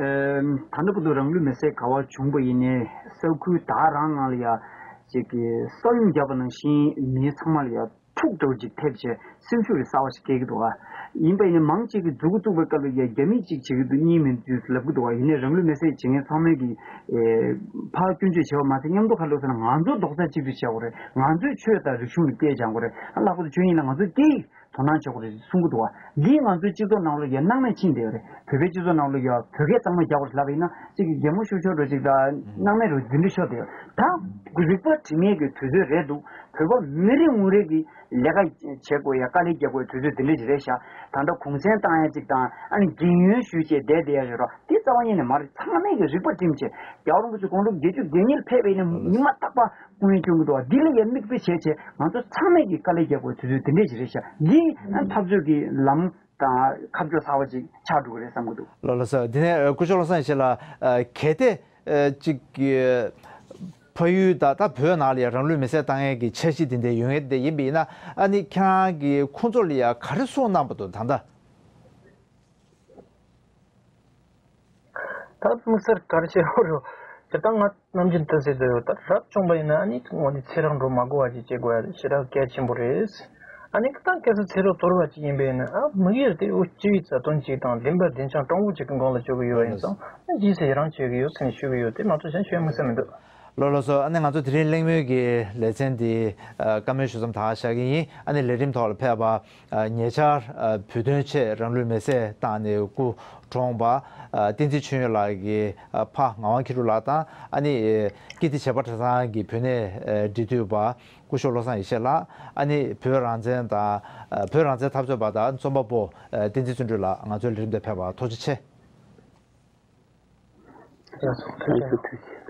ཨེམ། ད་ལྟ་བར་དུ་རང་ལུས་མེར་སྲེག་ག་བ་བྱུང་པ་ཡིན་ནའི་ས་ཁུལ་ད་རང་ངང་ལ་ཡ་ཅིག་གི་ས་ཡོམ་བརྒྱབ་པ་ནང་བཞིན་མི་ཚང་མ་ལ་ཡ་འཁྲུག་འདྲ་བོ་ཅིག་ཐེབས་བྱས་སེམས་ཤུགས་རེ་གསར་བ་ཞིག་སྐྱེ་གི་འདུག་ག་ཡིན་པ་ཡིན་ནའི་མང་ཆེ་གི་མཛུ་གུ་བཙུགས་པའི་སྐབས་ལ་ཡ་རྒྱ་མིས་ཅིག་བྱེད་ཀྱི་འདུག་གཉིས་མིན་དུས་ལབ་གི་འདུག་ག་ཡིན་ནའི་རང་ལུས་མེར་སྲེག་བྱེད་མཁན་ཚང་མས་གི་ཨེ་ཕར་སྐྱོན་བརྗོད་བྱས་པ་མ་ཟད་མཉམ་དུ་ག་ལོ་ཟེར་ན་ང་ཚོ་རྡོག་རྩ་གཅིག་སྒྲིལ་བྱ་དགོས་རེད། ང་ཚོས་ཆོས་དང་རིག་གཞུང་ལ་སྐད་རྒྱག་དགོས་རེད། ཨ་ལྷག་པར་དུ་ཆོས་ཉིད་ལ་ང་ཚོས་སྐད་ཡིག་དོ་སྣང་བྱེད་དགོས་རེད་ཟེར་གསུང་གི་འདུག་བ། འདིས་ང་ཚོའི་སྤྱི་ཚོགས་ནང་ལ་ཡང་སྣང་མེད་ཕྱིན་བསྡད་ཡོད་རེད། བོད་པའི་སྤྱི་ཚོགས་ནང་ལ་ཡང་བོད་སྐད་གཙང་མ་རྒྱག་དགོས་རེད་ལབ་པ་ཡིན་ན་གཅིག་གི་གད་མོ་ཤོར་ཤོར་འགྲོ་ཅིག་དང་སྣང་མེད་འགྲོ་འདི་འདྲ་ཤོར་བསྡད་ཡོད། ད་རིག་པ་དྲི་མེད་ཀྱི་དུས་ཚོད་རེད་འདུག་བོད་པ་མི་རེ་ངོ་རེ་གི་ལས་ཀ་བྱེད་དགོས་ཡ། དཀའ་ལས་རྒྱག་དགོས་དུས་ཚོད་འདི་འདྲ་ཞིག་རེད་ཤག་ད་ལྟ་གུང་སེང་བཏང་ཡ་གཅིག་དང་། ཨ་ནི་རྒན་ཡོལ་ཞུས་བྱས་བསྡད་བསྡད་ཡ་ཞིག་རོགས། དེ་རྩ་བ་ཉིད་ནས་མ་རེད། ཚང་མས་ཀྱི་རིག་པ་བསྒྲིམས་བྱས། རྒྱལ་བ་རིན་པོ་ཆེ་དགུང་ལོ་བརྒྱད་ཅུ་གྱ་གཉིས་ལ་ཕེབས་པ་ཡིན་ན་ཉི་མ་རྟག་པར་སྐུ་ངལ་སྐྱོན་གྱི་འདུག་བ། འདི་ལ་ཡ་མིག་དཔེ་བྱས་བྱས་ང་ཚོ་ཚང་མས་ཀྱི་དཀའ་ལས་རྒྱག་དགོས་དུས་ཚོད་འདི་འདྲ་ཞིག་རེད་ཤག་འདི་འཐབ་རྩོད་ཀྱི་ལམ་དང་ཁ་ཕྱོགས་གསར་པ་ཅིག་ཆགས་འགྲོ་གི་རེད་བསམ་གྱི་འདུག་ལགས་ལགས་སོ། དེ་ནས་སྐུ་ཞབས་བློ་བཟང་ཡེ་ཤེས་ལགས། གལ་ཏེ་ཅིག་ཕ་ཡུལ་དང་ད་བོད་ནང་ལ་ཡང་རང་ལུས་མེར་སྲེག་བཏང་མཁན་གྱི་འཆར་གཞི་དེ་འདྲ་ཡོང་ཡས་དེ་ཡིན་པ་ཡིན་ན། ཨ་ནི་ཁྱེད་རང་གིས་ཁོང་ཚོ་ལ་ཡང་ག་རེ་གསུངས་གནང་བ་འདུག་ད་ལྟ། ད་དམིགས་བསལ་ག་རེ་བཤད་དགོས་རེད། དེ་ད་ང་ནམ་རྒྱུན་དུ་ཟེར་དུ་ཡོད། ད་རབ་བྱུང་པ་ཡིན་ན་ཨ་ནི་དངོས་གནས་ཚེ་རབས་འགྲོ་མ་དགོས་པ་ཅིག་བྱེད་དགོས་ཡ་དེ་ཞེ་དྲག་གལ་ཆེན་པོ་རེད། ཨ་ནི་ད་གལ་སྲིད་ཚེ་རབས་དོར་བ་ཅིག་ཡིན་པས་ན། ཨ་མི་ཡུལ་དེ་འུ་སྤྱི་བའི་རྩ་དོན་ཅིག་དང་བདེན་པ་བདེན་ཆ་དྲང་པོ་ཅིག་གི་སྒང་ལ་བཅུག་གི་ཡོད་པ་ཡིན་ཙང་། ཨ་རྗེས་སུ་ཡི་རང་བྱེད་ཀྱི་ཡོད་ཟེར་ནས་ཞུ་གི་ཡོད། དེ་མ་གཏོགས་གཞན་ཞུ་ཡ་དམིགས་བསལ་མི་འདུག་ལགས་ལགས་སོ། ཨ་ནི་ང་ཚོ་དེ་རིང་གླེང་མོལ་གྱི་ལེ་ཚན་འདི་ཨ་བཀའ་མོལ་ཞུ་མཚམས་ད་བཞག་གི་ཡིན། ཨ་ནི་ལས་རིམ་ཐོག་ལ་ཕེབས་པ། ཨ་ཉེ་ཆར་ཨ་བོད་དོན་ཆེད་རང་ལུས་མེར་སྲེག་བཏང་ནས་སྐུ་གྲོངས་པ་ཨ་བསྟན་འཛིན་ཆོས་དབྱིངས་ལགས་ཀྱི་ཨ་ཕ་ངག་དབང་མཁས་གྲུབ་ལགས་དང་། ཨ་ནི་ཨ་ཀིརྟི་བྱེས་པ་གྲྭ་ཚང་གི་བོད་གནས་ཨ་འབྲེལ་མཐུད་པ་སྐུ་ཞབས་བློ་བཟང་ཡེ་ཤེས་ལགས། ཨ་ནི་བོད་རང་བཙན་དང་ཨ་བོད་རང་བཙན་འཐབ་རྩོད་པ་དང་རྩོམ་པ་པོ་ཨ་བསྟན་འཛིན་བརྩོན་འགྲུས་ལགས། ང་ཚོའི་ལས་རིམ་དུ་ཕེབས་པར་ཐུགས་རྗེ་ཆེ། ལགས་སོ། ཐུགས་རྗེ་ཆེ།